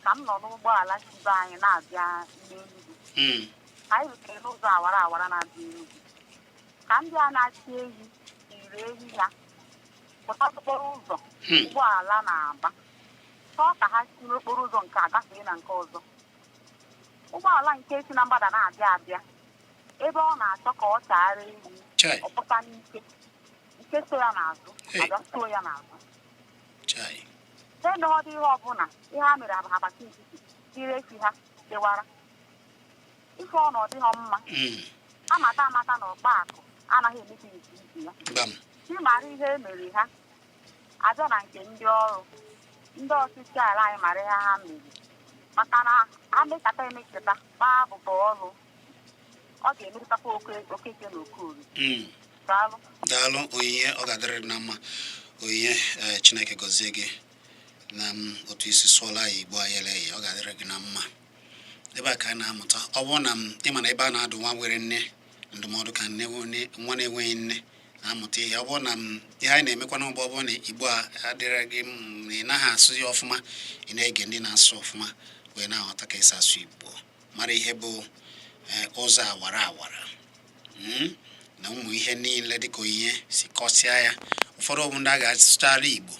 ka m nọ n'ụgbọala si be anyị na-abịa n'Enugu, anyị rutere n'ụzọ awara awara na-abịa Enugu, ka ndị a na-achị ehi tiri ehi ha pụta n'okporo ụzọ ụgbọala na-agba, chọọ ka ha si n'okporo ụzọ nke a gafee na nke ọzọ. Ụgbọala nke si na mgbada na-abịa abịa, ebe ọ na-achọ ka ọ chaara ehi, Chai! ọ pụta n'ike, nke so ya n'azụ Hey. abịa suo ya n'azụ. Chai! Ha emeghọdị ihe ọbụla. Ihe ha mere abụ ha gbati nkịtị tiri efi ha dewara ife ọnọdụ ha mma. Amata amata na ọkpa akụ anaghị emebi nke ibe ya. Gbam. Chi mara ihe e mere ha abịa na nke ndị ọrụ ndị ọchịchị ala anyị mara ihe ha mere, maka na amekata emekata gbaa abụba ọrụ, ọ ga-emetụtakwa Okeke na Okorie. Daalụ. Daalụ, Onyinye, ọ ga-adịrị gị na mma. Onyinye, Chineke gọzie gị na m otu isi sụọla ya Igbo anyị ele ya. Ọ ga-adịrị gị na mma. Ebe a ka a na-amụta. Ọ bụrụ na m ịma na ebe a na-adụ nwa nwere nne ndụmọdụ ka nne nwa na-enweghị nne na-amụta ihe. Ọ bụrụ na m ihe anyị na-emekwa n'ụgbọ, ọ bụrụ na Igbo a adịrị gị na ị naghị asụ ya ọfụma, ị na-ege ndị na-asụ ọfụma wee na-aghọta ka esi asụ Igbo, mara ihe bụ ụzọ awara awara na ụmụ ihe niile dịka Onyinye si kọsịa ya. Ụfọdụ bụ ndị a ga-asụchara Igbo,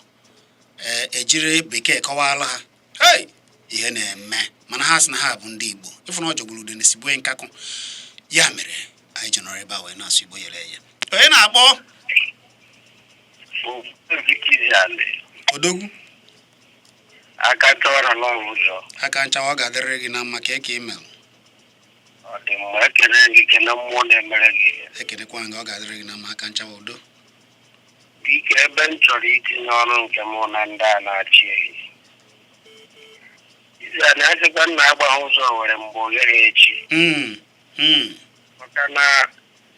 ee, ejiri bekee kọwara ha. Hei, ihe na-eme, mana ha sị na ha bụ ndị Igbo. Ịfụ na ọ jọgburu udene si bue nkakụ. Ya mere anyị ji nọrọ ebe a wee na-asụ Igbo yere eye. Onye na-akpọ? Odogwu. Aka chọrọ n'ụzọ. Aka nchawa, ọ ga-adịrịrị gị na mma. Ka eke email. Ọ dị mma, ekele gị, kene mmụọ na-emere gị ihe. Ekenekwa gị, ọ ga-adịrị gị na mma, aka nchawa, udo. Biko, ebe m chọrọ itinye ọnụ nke mụ na ndị a na-achị ehi. Izi a na-asịkwa nna agbaghị ụzọ were mgbe oghere echi. Maka na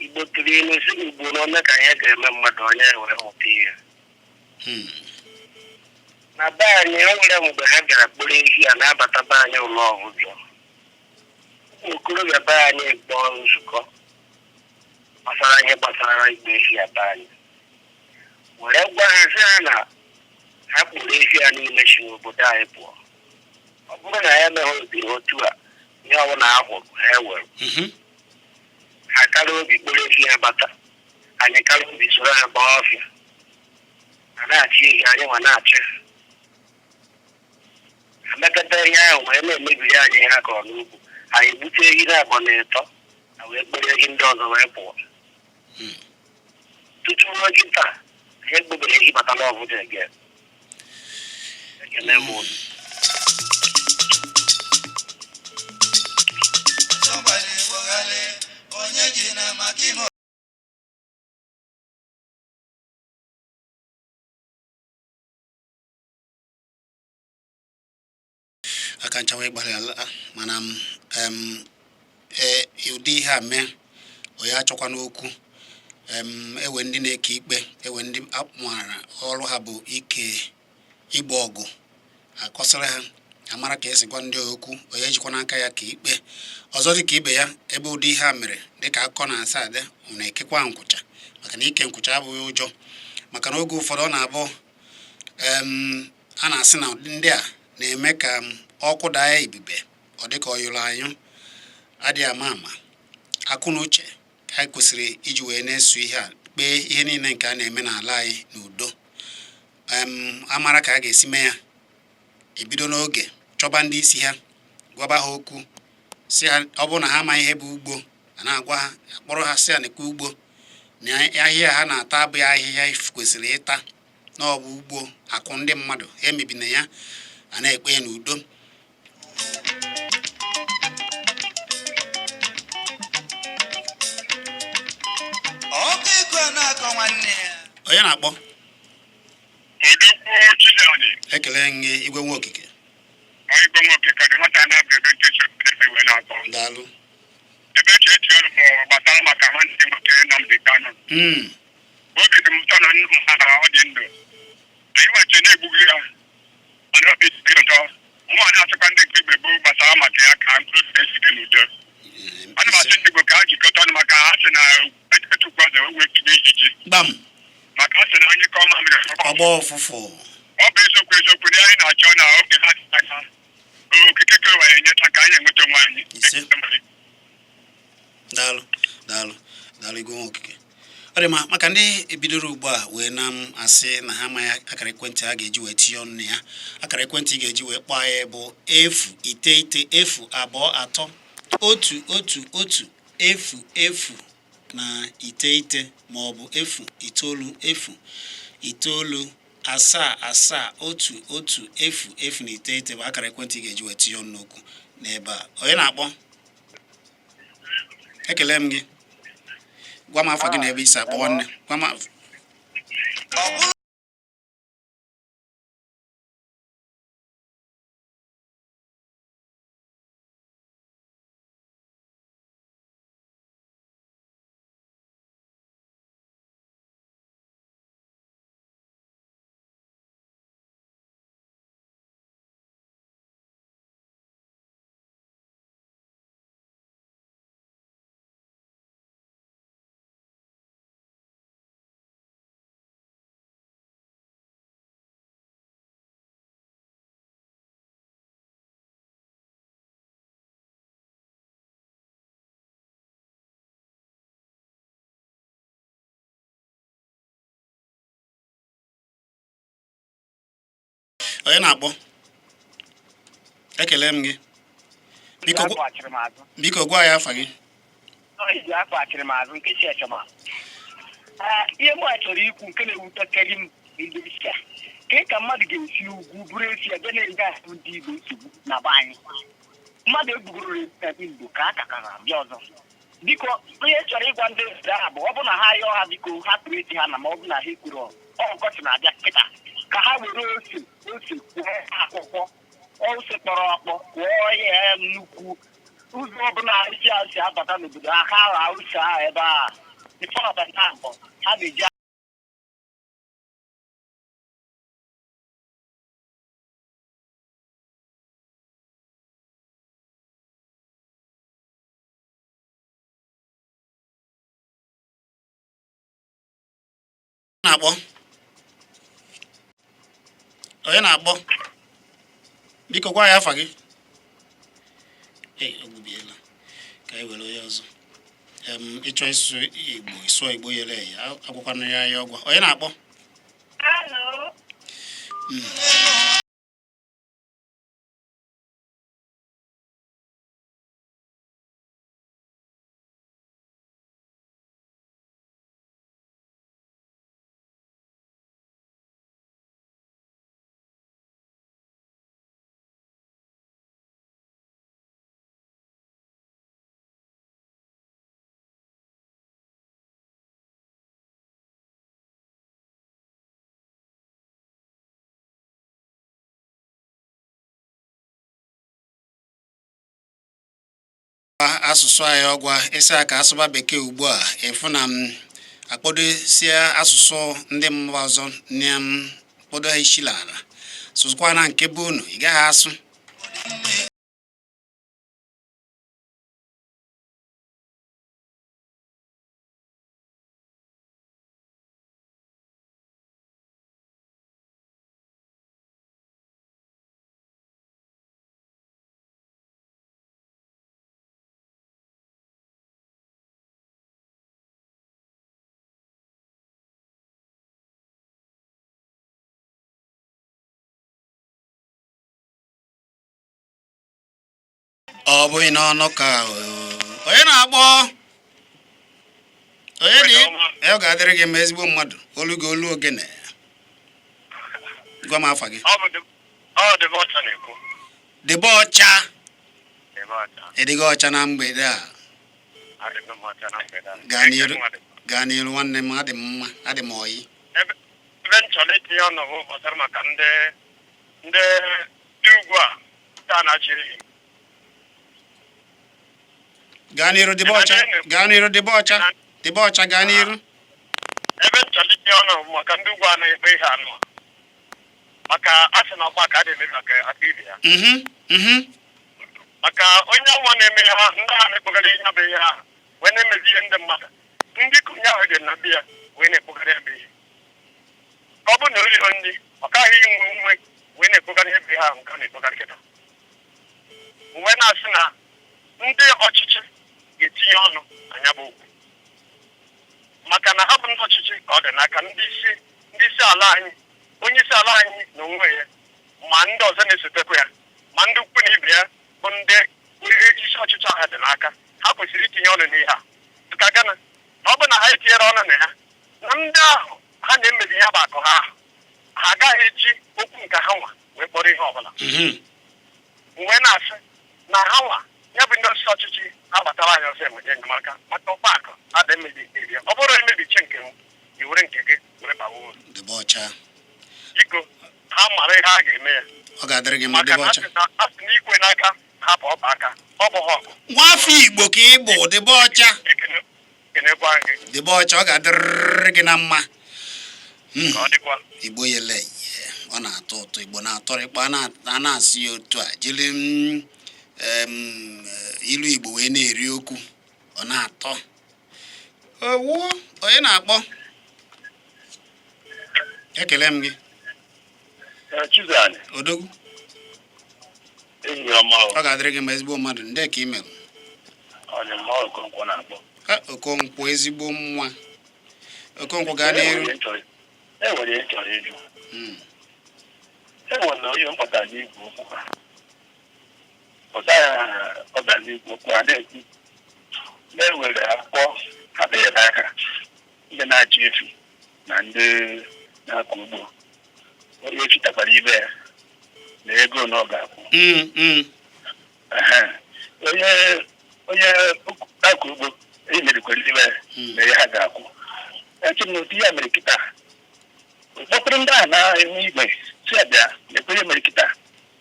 Igbo tụrụ ilu si Igbo na ome ka ihe ga-eme mmadụ onye were mụta ihe. Na be anyị, o nwere mgbe ha bịara kpụrụ ehi a na-abata be anyị ụlọ ọbụjọ. Ụmụ okorobịa be anyị kpọọ nzukọ gbasara ihe gbasara igbe ehi a be anyị. Were gwa ha sị ha na ha kpụrụ ehi a niile si n'obodo anyị pụọ. Ọ bụrụ na ya emeghị obi otu a, ihe ọbụla ha hụrụ ha ewere. Ha kara obi kpụrụ ehi ha bata. Anyị kara obi soro ha gbaa ọfịa. Ha na-achị ehi, anyị nwa na-achị ha. Ha mekọta ihe ahụ wee na-emebiri anyị ihe ha kọrọ n'ugbo. Anyị gbute ehi na abụọ na ịtọ na wee kpụrụ ehi ndị ọzọ wee pụọ. Tutu ruo kịta, ha egbubere ehi bata n'ọbụla again. Ekele m unu. Sọgbali Buhari, onye ji na maka ime. Aka nchawa, ịgbalị ala, mana m ee, ụdị ihe a mee, onye achọkwa n'okwu. Ewe ndị na-eke ikpe, ewe ndị maara ọrụ ha bụ ike igbo ọgụ, akọsịrị ha, amara ka esi gwa ndị okwu. Onye jikwa n'aka ya ka ikpe ọzọ dị ka ibe ya. Ebe ụdị ihe a mere, dịka akụkọ na-asa adị, na-ekekwa nkwụcha, maka na ike nkwụcha abụghị ụjọ, maka na oge ụfọdụ ọ na-abụ a na-asị na ndị a na-eme ka ọkụ daa ibibe, ọ dịka ọ yụrụ anyụ adịghị ama ama. Akụ na uche ka anyị kwesịrị iji wee na-eso ihe a, kpee ihe niile nke a na-eme n'ala anyị n'udo. Amara ka a ga-esi mee ya, ebido n'oge chọba ndị isi ha, gwaba ha okwu, si ha ọ bụrụ na ha amaghị ihe bụ ugbo, a na-agwa ha, akpọrọ ha, si ha nekwa ugbo na ahịhịa ha na-ata abụghị ahịhịa kwesịrị ịta, na ọ bụ ugbo akụ ndị mmadụ ha emebina ya, a na-ekpe ya n'udo. Ọkụ ego a na-akọ nwanne ya. Onye na-akpọ? Odogwu Chijani. Ekele gị, Igwe Nwa Okike. Igwe nwoke ka dị nwata na-abụ ebe nke chọrọ wee na-akọ. Daalụ. Ebe eche echi ọrụ bụ gbasara maka nwanne nwoke Nnamdi Kanu. Obi dị m ụtọ na nna na ọ dị ndụ. Anyị nwache na-egbughị ya, mana obi dị ụtọ. Nwa na-asịkwa ndị nke Igbo gboo gbasara maka ya ka mkpụrụ obi esi dị n'udo. Ana m asị ndị Igbo ka ha jikọta ọnụ, maka ha sị na etukwu ọzọ wee tinye ijiji. Gbam. Maka ha sị na anyị kọọ mamịrị ọgbọ ụfụfụ. Ọ bụ eziokwu, eziokwu na anyị na-achọ na oge ha dị anya, okike kere ụwa enyeta ka anyị enweta onwe anyị. Ise. Daalụ, daalụ, daalụ, Igwe Nwa Okike. Ọ dị mma. Maka ndị ebidoro ugbu a wee na m asị na ha amaghị akara ekwentị ha ga-eji wee tinye ọnụ na ya, akara ekwentị ị ga-eji wee kpọọ anyị bụ 099 023 1 1 0 0 na 9, ma ọ bụ 090 9 7 7 1 1 0 0 na 9 bụ akara ekwentị ị ga-eji wee tinye ọnụ n'okwu n'ebe a. Onye na-akpọ? Ekele m gị. Gwa m afa gị na ebe i si akpọ, nwanne. Gwa m Ọ bụrụ Onye na-akpọ? Ekele m gị. Biko Akpọghachiri m azụ. Biko gwa ya afa gị. Iji akpọghachiri m azụ nke si echọma. Ihe mụ chọrọ ikwu nke na-ewutekarị m ndị isi a, ka mmadụ ga-esi ugwu bụrụ esi ebe na-enye ahụ ndị Igbo nsogbu na be anyị, mmadụ egbugoro Igbo ka a ka na-abịa ọzọ. Biko, ihe chọrọ ịgwa ndị obodo ahụ bụ, ọ bụ na ha yọọ ha, biko hapụrụ esi ha, na ma ọ bụ na ha ekwuru, ọkọchị na-abịa kịta, ka ha were ose ose kwụọ akwụkwọ ose kpọrọ akpọ, kwụọ ya nnukwu ụzọ ọbụla isi a si abata n'obodo ha, ha agha ose ahụ ebe a ife ọbata abụọ ha na-eji. Na-akpọ? Onye na-akpọ? Biko gwa ya afa gị. Ei, o gbubiela. Ka anyị were onye ọzọ. Ịchọ ịsụ Igbo, ịsụọ Igbo yere eye, agwakwana ya ya ọgwa. Onye na-akpọ? Hello. Asụsụ anyị ọgwa ịsị a ka asụba bekee ugbu a, ịfụ na m Akpọdosie asụsụ ndị mba ọzọ na kpọdo ha isi n'ala, sụkwa na nke bụ unu ị gaghị asụ. Ọ bụghị n'ọnụ ka onye na-akpọ onye dị. Ọ ga-adịrị gị mma, ezigbo mmadụ. Olu gị olu ogene. Gwa m afa gị. Debe ọcha. Ịdịghị ọcha na mgbede a. Gaa n'iru, gaa n'iru, nwanne m. Adị m mma, adị m oyi. Ebe m chọrọ itinye ọnụ bụ gbasara maka ndị ugwu a taa na-achịrị. Gaa n'iru, debe ọcha. Gaa n'iru, debe ọcha, debe ọcha. Gaa n'iru. Ebe m chọrọ itinye ọnụ bụ maka ndị ugwu a na-ekpe ihe anụ a. Maka a sị na ọgba ka a na-emebi maka aka ibe ya. Maka onye nwa na-eme ha, ndị a na-ekpogara ihe bụ ihe ahụ wee na-emezi ihe ndị mmadụ, ndị ka onye ahụ dị na be ya wee na-ekpogara ya bụ ihe, ka ọ bụrụ na o riho nri, ọ kaghị inwe ume wee na-ekpogara ihe bụ ihe ahụ nke a na-ekpogara kịta. Wee na-asị na ndị ọchịchị ga-etinye ọnụ na ya bụ okwu, maka na ha bụ ndị ọchịchị ka ọ dị n'aka, ndị isi ala anyị, onye isi ala anyị na onwe ya, ma ndị ọzọ na-esotekwa ya, ma ndị ukwu na ibe ya bụ ndị isi ọchịchị ahụ dị n'aka. Ha kwesịrị itinye ọnụ n'ihe a, maka gana na ọ bụ na ha etinyere ọnụ na ya, na ndị ahụ ha na-emebi ya bụ akụ ha ahụ, ha agaghị eji okwu nke ha nwa wee kpọrọ ihe ọbụla. Wee na-asị na ha nwa ya bụ ndị ọchịchị ọchịchị agbatara anyị ọsọ enweta enyemaka, maka ọkpa akụ ada emebi ebi. Ọ bụrụ emebiche nke m, i were nke gị were bawa uru. Debe ọcha. Biko, ha mara ihe a ga-eme ya. Ọ ga-adịrị gị mma. Maka Debe na ọcha. asị na ikwe n'aka hapụ ọba aka, ọ bụghị ọgụ. Nwafọ Igbo ka ị bụ. Debe ọcha. Ekenekwa gị. Debe ọcha, ọ ga-adịrịrị gị na mma. Ka ọ dịkwa. Igbo yele ye, ọ na-atọ ụtọ. Igbo na-atọrịkpa. A na-asị ya otu a, jiri ilu Igbo wee na-eri okwu, ọ na-atọ owu. Onye na-akpọ? Ekele m gị. Chizani. Odogwu. Ehihie ọma. Ọ ga-adịrị gị mma, ezigbo mmadụ. Ndị ka ị mere? Ọ dị mma. Okonkwo na-akpọ. Okonkwo, ezigbo nwa. Okonkwo, gaa n'iru. E nwere ihe m chọrọ ịjụ. E nwere onye m kpọtara n'igwe okwu ha pụta ya, ọ bịara n'igwe okwu ha na-ekwu na-ewere akwụkwọ ha dịnyere n'aka ndị na-achị efi na ndị na-akọ ugbo, onye efi takwara ibe ya na ego na ọ ga-akwụ. Ehe. Onye na-akọ ugbo emerikwara ibe ya na ihe ha ga-akwụ. Eche m na otu ya mere kịta, kpọtụrụ ndị ahụ na-enwe igwe si ya bịa lekwe ihe mere kịta,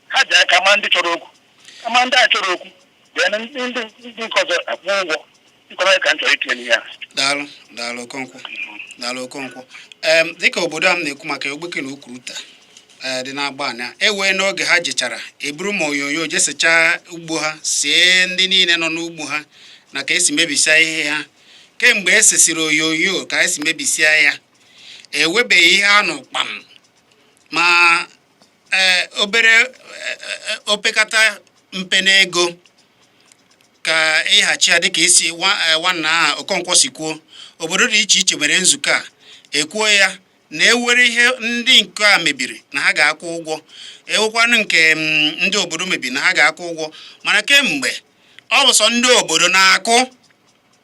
ha ji aka ma ndị chọrọ okwu, ama ndị a chọrọ okwu bịa na ndị nke ọzọ akwụ ụgwọ ịkọrọ ka m chọrọ itinye n'ihe a. Daalụ, daalụ, Okonkwo, daalụ, Okonkwo. Dịka obodo a m na-ekwu maka Ogbeke na Ukuruta ee dị na-agba anya, ewee n'oge ha jechara eburu ma onyonyo jesechaa ugbo ha, sie ndị niile nọ n'ugbo ha na ka esi mebisia ihe ha. Kemgbe esesiri onyonyo ka esi mebisia ya, ewebeghị ihe anụ kpam ma ee obere opekata mpe n'ego ka ịghachi ya. Dịka isi nwanna ahụ Okonkwo si kwuo, obodo dị iche iche nwere nzukọ a ekwuo ya na ewere ihe ndị nke a mebiri na ha ga-akwụ ụgwọ, ewekwanụ nke ndị obodo mebiri na ha ga-akwụ ụgwọ. Mana kemgbe, ọ bụ sọ ndị obodo na-akụ.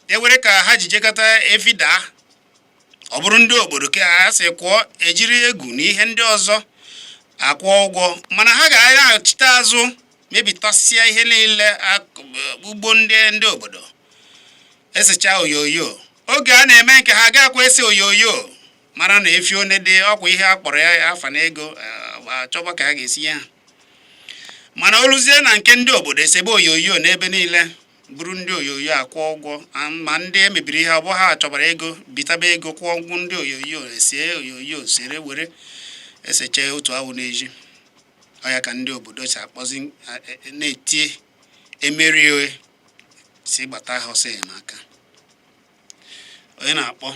Ewere ka ha ji jekọta efi daa, ọ bụrụ ndị obodo ka ha si kwụọ, ejiri egwu na ihe ndị ọzọ akwụ ụgwọ, mana ha ga-aghachite azụ mebitasịa ihe niile, ugbo ndị obodo. Esecha onyonyo oge a na-eme nke ha, gakwa ese onyonyo mara na efi one dị ọkwa ihe a kpọrọ ya afa na ego, achọba ka a ga-esi ya ha. Mana oluzie na nke ndị obodo, esebe onyonyo n'ebe niile. Buru ndị onyonyo akwụọ ụgwọ ma ndị emebiri ihe, ọ bụ ha chọbara ego, bitaba ego, kwụọ ụgwọ ndị onyonyo, esie onyonyo sere were eseche otu awụ n'ezi. Ọ ya ka ndị obodo si akpọzi na-etie emerie si gbata ha ọsọ enyemaka. Onye na-akpọ?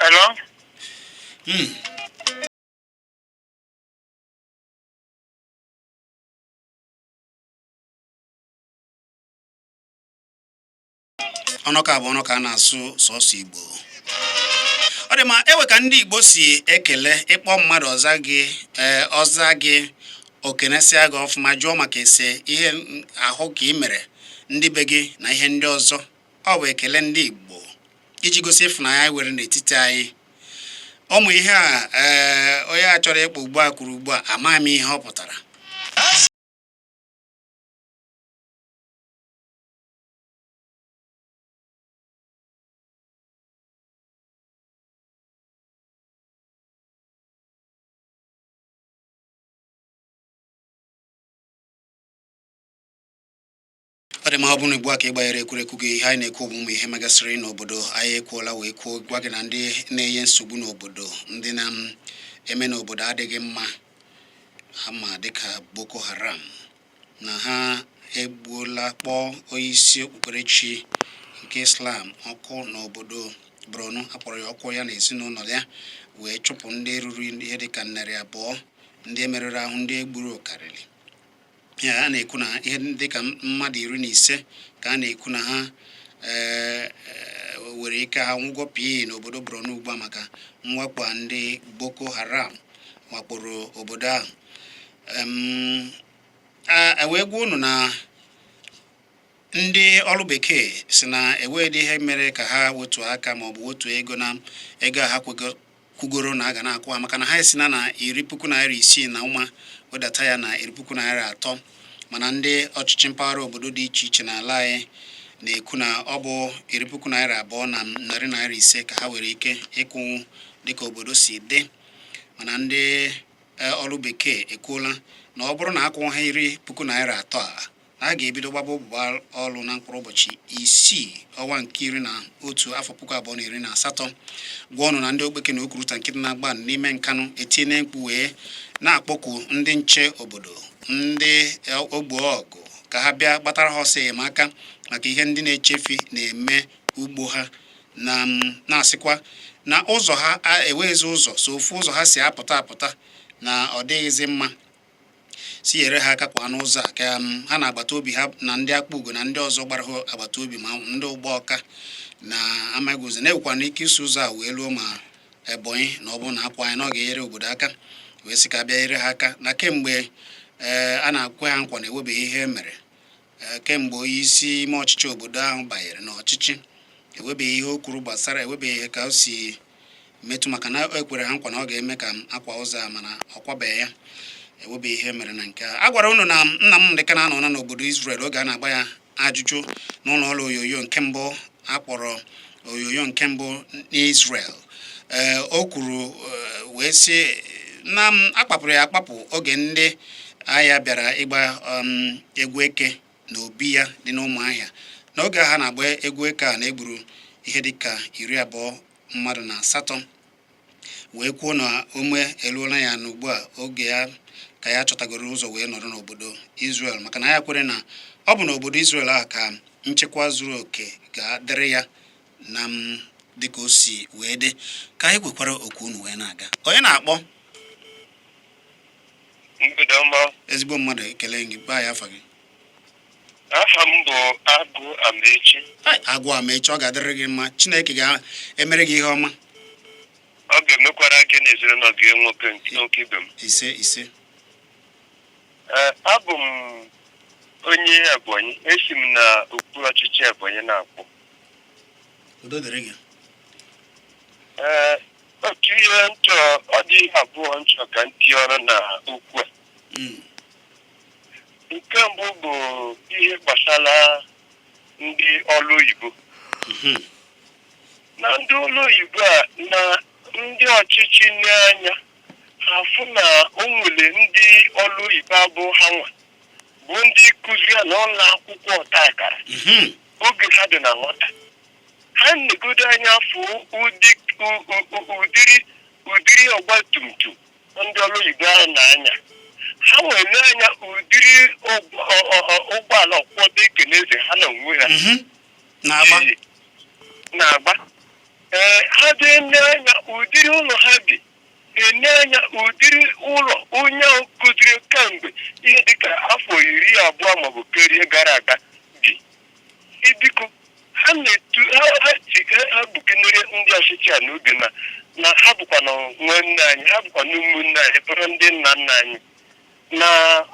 Hello? Ọnụka bụ ọnụka a na-asụ sọsọ Igbo. Ọ dị ma ewe ka ndị Igbo si ekele. Ịkpọ mmadụ, ọza gị, ee, ọza gị, okenesịa gị ọfụma, jụọ maka ese ihe ahụ ka ị mere, ndị be gị na ihe ndị ọzọ. Ọ bụ ekele ndị Igbo iji gosi ịfụnanya anyị nwere n'etiti anyị. Ụmụ ihe a, ee, onye a chọrọ ịkpọ ugbu a kwuru ugbu a, amaghị m ihe ọ pụtara. Ọ dị mma, ọ bụrụ na ugbu a ka ị gbanyere ekwurekwu gị, ihe anyị na-ekwu bụ ụmụ ihe megasịrị n'obodo anyị. Ekwuola wee kwuo, gwa gị na ndị na-enye nsogbu n'obodo, ndị na-eme n'obodo adịghị mma, ama dịka Boko Haram, na ha egbuola kpọọ onyeisi okpukperechi nke Islam ọkụ n'obodo Borno. Akpọrọ ya ọkụ, ya na ezinụlọ ya, wee chụpụ ndị ruru ihe dịka 200. Ndị emerụrụ ahụ, ndị egburu karịrị ya. A na-ekwu na ihe dịka mmadụ 15 ka a na-ekwu na ha nwere ike ha nwụgo pii n'obodo Borno ugbu a maka mwakpo a ndị Boko Haram wakporo obodo ahụ. Wee gwa unu na ndị ọrụ bekee si na enweghị ihe mere ka ha wetuo aka maọbụ wetuo ego na ego a ha kwugoro na a ga na-akwụ ha, maka na ha esina na ₦60,600 wedata ya na ₦30,000. Mana ndị ọchịchị mpaghara obodo dị iche iche n'ala anyị na-ekwu na ọ bụ ₦2,500 ka ha nwere ike ịkwụnwu dịka obodo si dị. Mana ndị ọrụ bekee ekwuola na ọ bụrụ na akwụ ha ₦30,000 a, na a ga-ebido gbaba ụbụba ọrụ na mkpụrụ ụbọchị 6 ọnwa nke 11 afọ 2018. Gwa ọnụ na ndị Okpeke na Okuruta nke dị na-agba n'ime Nkanụ etinye mkpu wee na-akpọku ndị nche obodo, ndị ogbo ọgụ, ka ha bịa gbatara ha ọsọ enyemaka maka ihe ndị na-echefi na-eme ugbo ha, na na-asịkwa na ụzọ ha enweghịzi ụzọ, so ofu ụzọ ha si apụta apụta na ọ dịghịzi mma. Si nyere ha aka kwa n'ụzọ a ka ha na agbata obi ha na ndị Akpa Ugo na ndị ọzọ gbara ha agbata obi, ma ndị ụgbọ ọka na amaghị ụzọ na-ewekwana ike isi ụzọ a wee luo ma Ebonyi, na ọ bụrụ na akwa anyị na ọ ga-enyere obodo aka. Wee sị ka a bịa nyere ha aka na kemgbe ee a na-akwe ha nkwa na ewebeghị ihe e mere. Kemgbe onye isi ime ọchịchị obodo ahụ banyere n'ọchịchị, ewebeghị ihe o kwuru gbasara, ewebeghị ka o si metụ, maka na e kwere ha nkwa na ọ ga-eme ka akwa ụzọ a, mana ọ kwabeghị ya. Ewebeghị ihe mere na nke a. A gwara unu na Nnamdi Kanu anọ n'obodo Israel oge a na-agba ya ajụjụ n'ụlọ ọrụ onyonyo nke mbụ akpọrọ onyonyo nke mbụ n'Israel. Ee, o kwuru wee sị na akpapụrụ ya akpapụ oge ndị agha bịara ịgba egwu eke na obi ya dị n'Ụmụahịa. N'oge ha na-agba egwu eke a, na-egburu ihe dịka 28 mmadụ, wee kwuo na ume eruola ya na ugbu a oge ya ka ya chọtagoro ụzọ wee nọrọ n'obodo Israel, maka na ya kwere na ọ bụ n'obodo Israel a ka nchekwa zuru oke ga-adịrị ya na m dịka o si wee dị. Ka anyị kwekwara okwu unu wee na-aga. Onye na-akpọ? Mgbede ọma. Ezigbo mmadụ, ekele gị. Gbaa ya afa gị. Aha m bụ Agụ Amaechi. Agụ Amaechi, ọ ga-adịrị gị mma. Chineke ga-emere gị ihe ọma. Ọ ga-emekwara gị na ezinụlọ gị, nwoke nwoke ibe m. Ise, ise. Ee, abụ m onye Ebonyi. Esi m na okpuru ọchịchị Ebonyi na-akpọ. Udo dịrị gị. Ee, otu ihe nchọ, ọ dị ihe abụọ nchọ ka m tinye ọrụ na okwu a. Nke mbụ bụ ihe gbasara ndị ọrụ oyibo. Na ndị ọrụ oyibo a, na ndị ọchịchị n'anya ha fụ na o nwere ndị ọrụ oyibo abụ ha nwa. Bụ ndị kụziri ya n'ụlọ akwụkwọ ọta akara oge ha dị na nwata, ha negodo anya fụ ụdị ụdịrị ọgba tum tum ndị ọrụ oyibo ahụ na-anya, ha nwere anya ụdịrị ụgbọala ọkwọdụ ekeneze ha na onwe ha na-agba ji na-agba. Ee, ha dị nne anya ụdịrị ụlọ ha bi, ene anya ụdịrị ụlọ onye ahụ kụziri kemgbe ihe dịka afọ 20 maọbụ kerie gara aga bi. Biko, ha na-etu ha ji ha bukenere ndị ọchịchị a n'obi na ha bụkwa na nwanne anyị, ha bụkwa na ụmụnne anyị, bụrụ ndị nna nna anyị, na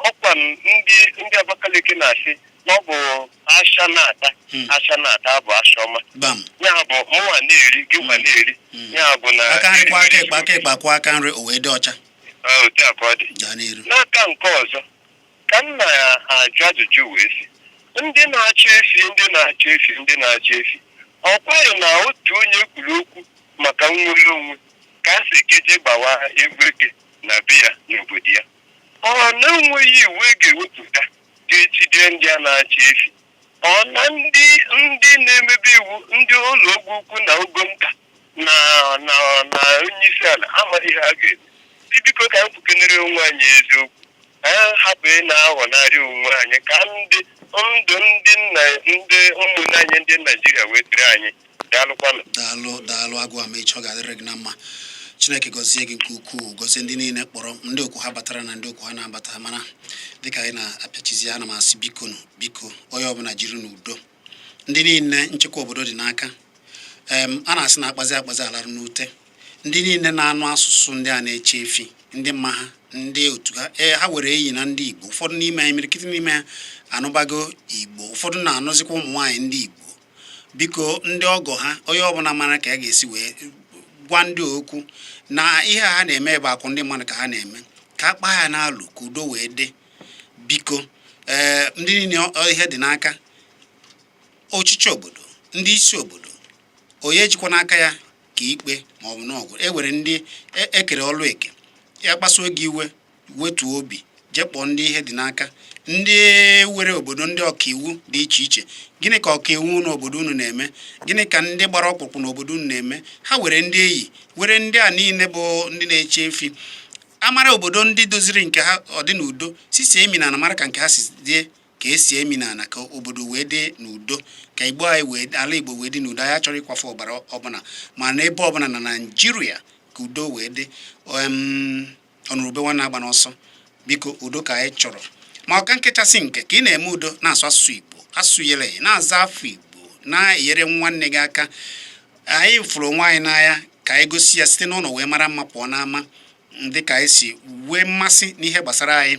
ọkwa ndị Abakaliki na-asị na ọ bụ asha na-ata asha na-ata bụ asha ọma. Gbam. Ya bụ mụnwa na-eri, gị nwa na-eri, ya bụ na Aka nri kwa aka ekpe, aka ekpe akwụ aka nri, o wee dị ọcha. Ah, otu a ka ọ dị. Gaa n'iru. N'aka nke ọzọ, ka m na-ajụ ajụjụ wee sị, ndị na-achị efi, ndị na-achị efi, ndị na-achị efi, ọ kwaghị na otu onye kwuru okwu maka nnwere onwe ka a sị keje gbawa egwu eke na be ya n'obodo ya, ọ na-enweghị iwu e ga-ewepụta ga-ejide ndị a na-achị efi? Ọ na ndị na-emebe iwu, ndị ụlọ ogo ukwu na ogo nta na onye isi ala amaghị ihe a ga-eme? Biko, ka anyị kwukenere onwe anyị eziokwu, anyị hapụ ị na-aghọnarị onwe anyị, ka ndị ndụ ndị nna, ndị ụmụnne anyị, ndị Naijiria wetara anyị. Daalụkwanụ. Daalụ, daalụ, Agụ Amechi. Ọ ga-adịrị gị na mma. Chineke gọzie gị nke ukwuu, gọzie ndị niile kpọrọ, ndị okwu ha batara na ndị okwu ha na-abata. Mana dịka anyị na-apịachizi, ana m asị, biko nụ, biko, onye ọbụla jiri n'udo. Ndị niile nchekwa obodo dị n'aka, a na-asị na akpazi akpazi alarụ n'ute. Ndị niile na-anụ asụsụ ndị a na-eche efi, ndị mma ha, ndị otu ha, ee, ha were enyi na ndị Igbo. Ụfọdụ n'ime ha, imirikiti n'ime ha anụbago Igbo, ụfọdụ na-anụzikwa ụmụ nwaanyị ndị Igbo. Biko, ndị ọgọ ha, onye ọbụla mara ka a ga-esi wee gwa ndị okwu na ihe a ha na-eme bụ akwụ ndị mmadụ ka ha na-eme, ka a kpaa ya n'alụ ka udo wee dị. Biko, ee, ndị niile ihe dị n'aka, ọchịchị obodo, ndị isi obodo, onye ejikwa n'aka ya ka ikpe ma ọ bụ n'ọgụ e were ndị ekere ọlụ eke ya kpasuo gị iwe, wetuo obi, jee kpọọ ndị ihe dị n'aka, ndị were obodo, ndị ọkaiwu dị iche iche. Gịnị ka ọkaiwu n'obodo unu na-eme? Gịnị ka ndị gbara ọkpụkpụ n'obodo unu na-eme? Ha were ndị enyi were ndị a niile bụ ndị na-eche efi amara obodo, ndị doziri nke ha ọ dị n'udo, si si emi na mara ka nke ha si dị, ka esi emi n'ala, ka obodo wee dị n'udo, ka Igbo anyị wee, ala Igbo wee dị n'udo. Anyị achọrọ ịkwafe ọbara ọbụla, ma n'ebe ọbụla na Naijiria, ka udo wee dị. Ọnụrụbe nwanne agba n'ọsọ. Biko, udo ka anyị chọrọ. Ma ọka nkechasị nke ka ị na-eme udo, na-asụ asụsụ Igbo, asụsụ yere, na-aza afọ Igbo, na-enyere nwanne gị aka. Anyị fụrụ onwe anyị n'anya, ka anyị gosi ya site n'ụlọ wee mara mma pụọ n'ama, dị ka anyị si nwee mmasị n'ihe gbasara anyị.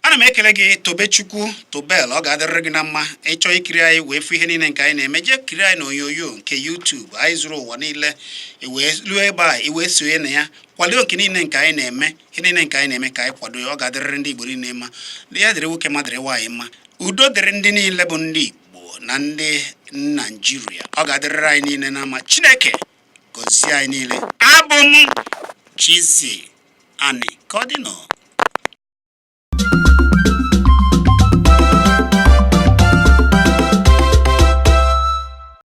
Ana m ekele gị, Tobechukwu Tobel. Ọ ga-adịrịrị gị na mma. Ịchọọ ikiri anyị wee fụ ihe niile nke anyị na-eme, jee kiri anyị na onyonyo nke YouTube anyị zuru ụwa niile. Iwee ruo ebe a, iwee sonye na ya, kwado nke niile nke anyị na-eme, ihe niile nke anyị na-eme ka anyị kwado ya. Ọ ga-adịrịrị ndị Igbo niile mma. Ya dịrị nwoke mma, dịrị nwaanyị mma. Udo dịrị ndị niile bụ ndị Igbo na ndị Naijiria. Ọ ga-adịrịrị anyị niile na mma. Chineke gọzie anyị niile. Abụ m Chizzy Ani. Ka ọ dị nọ.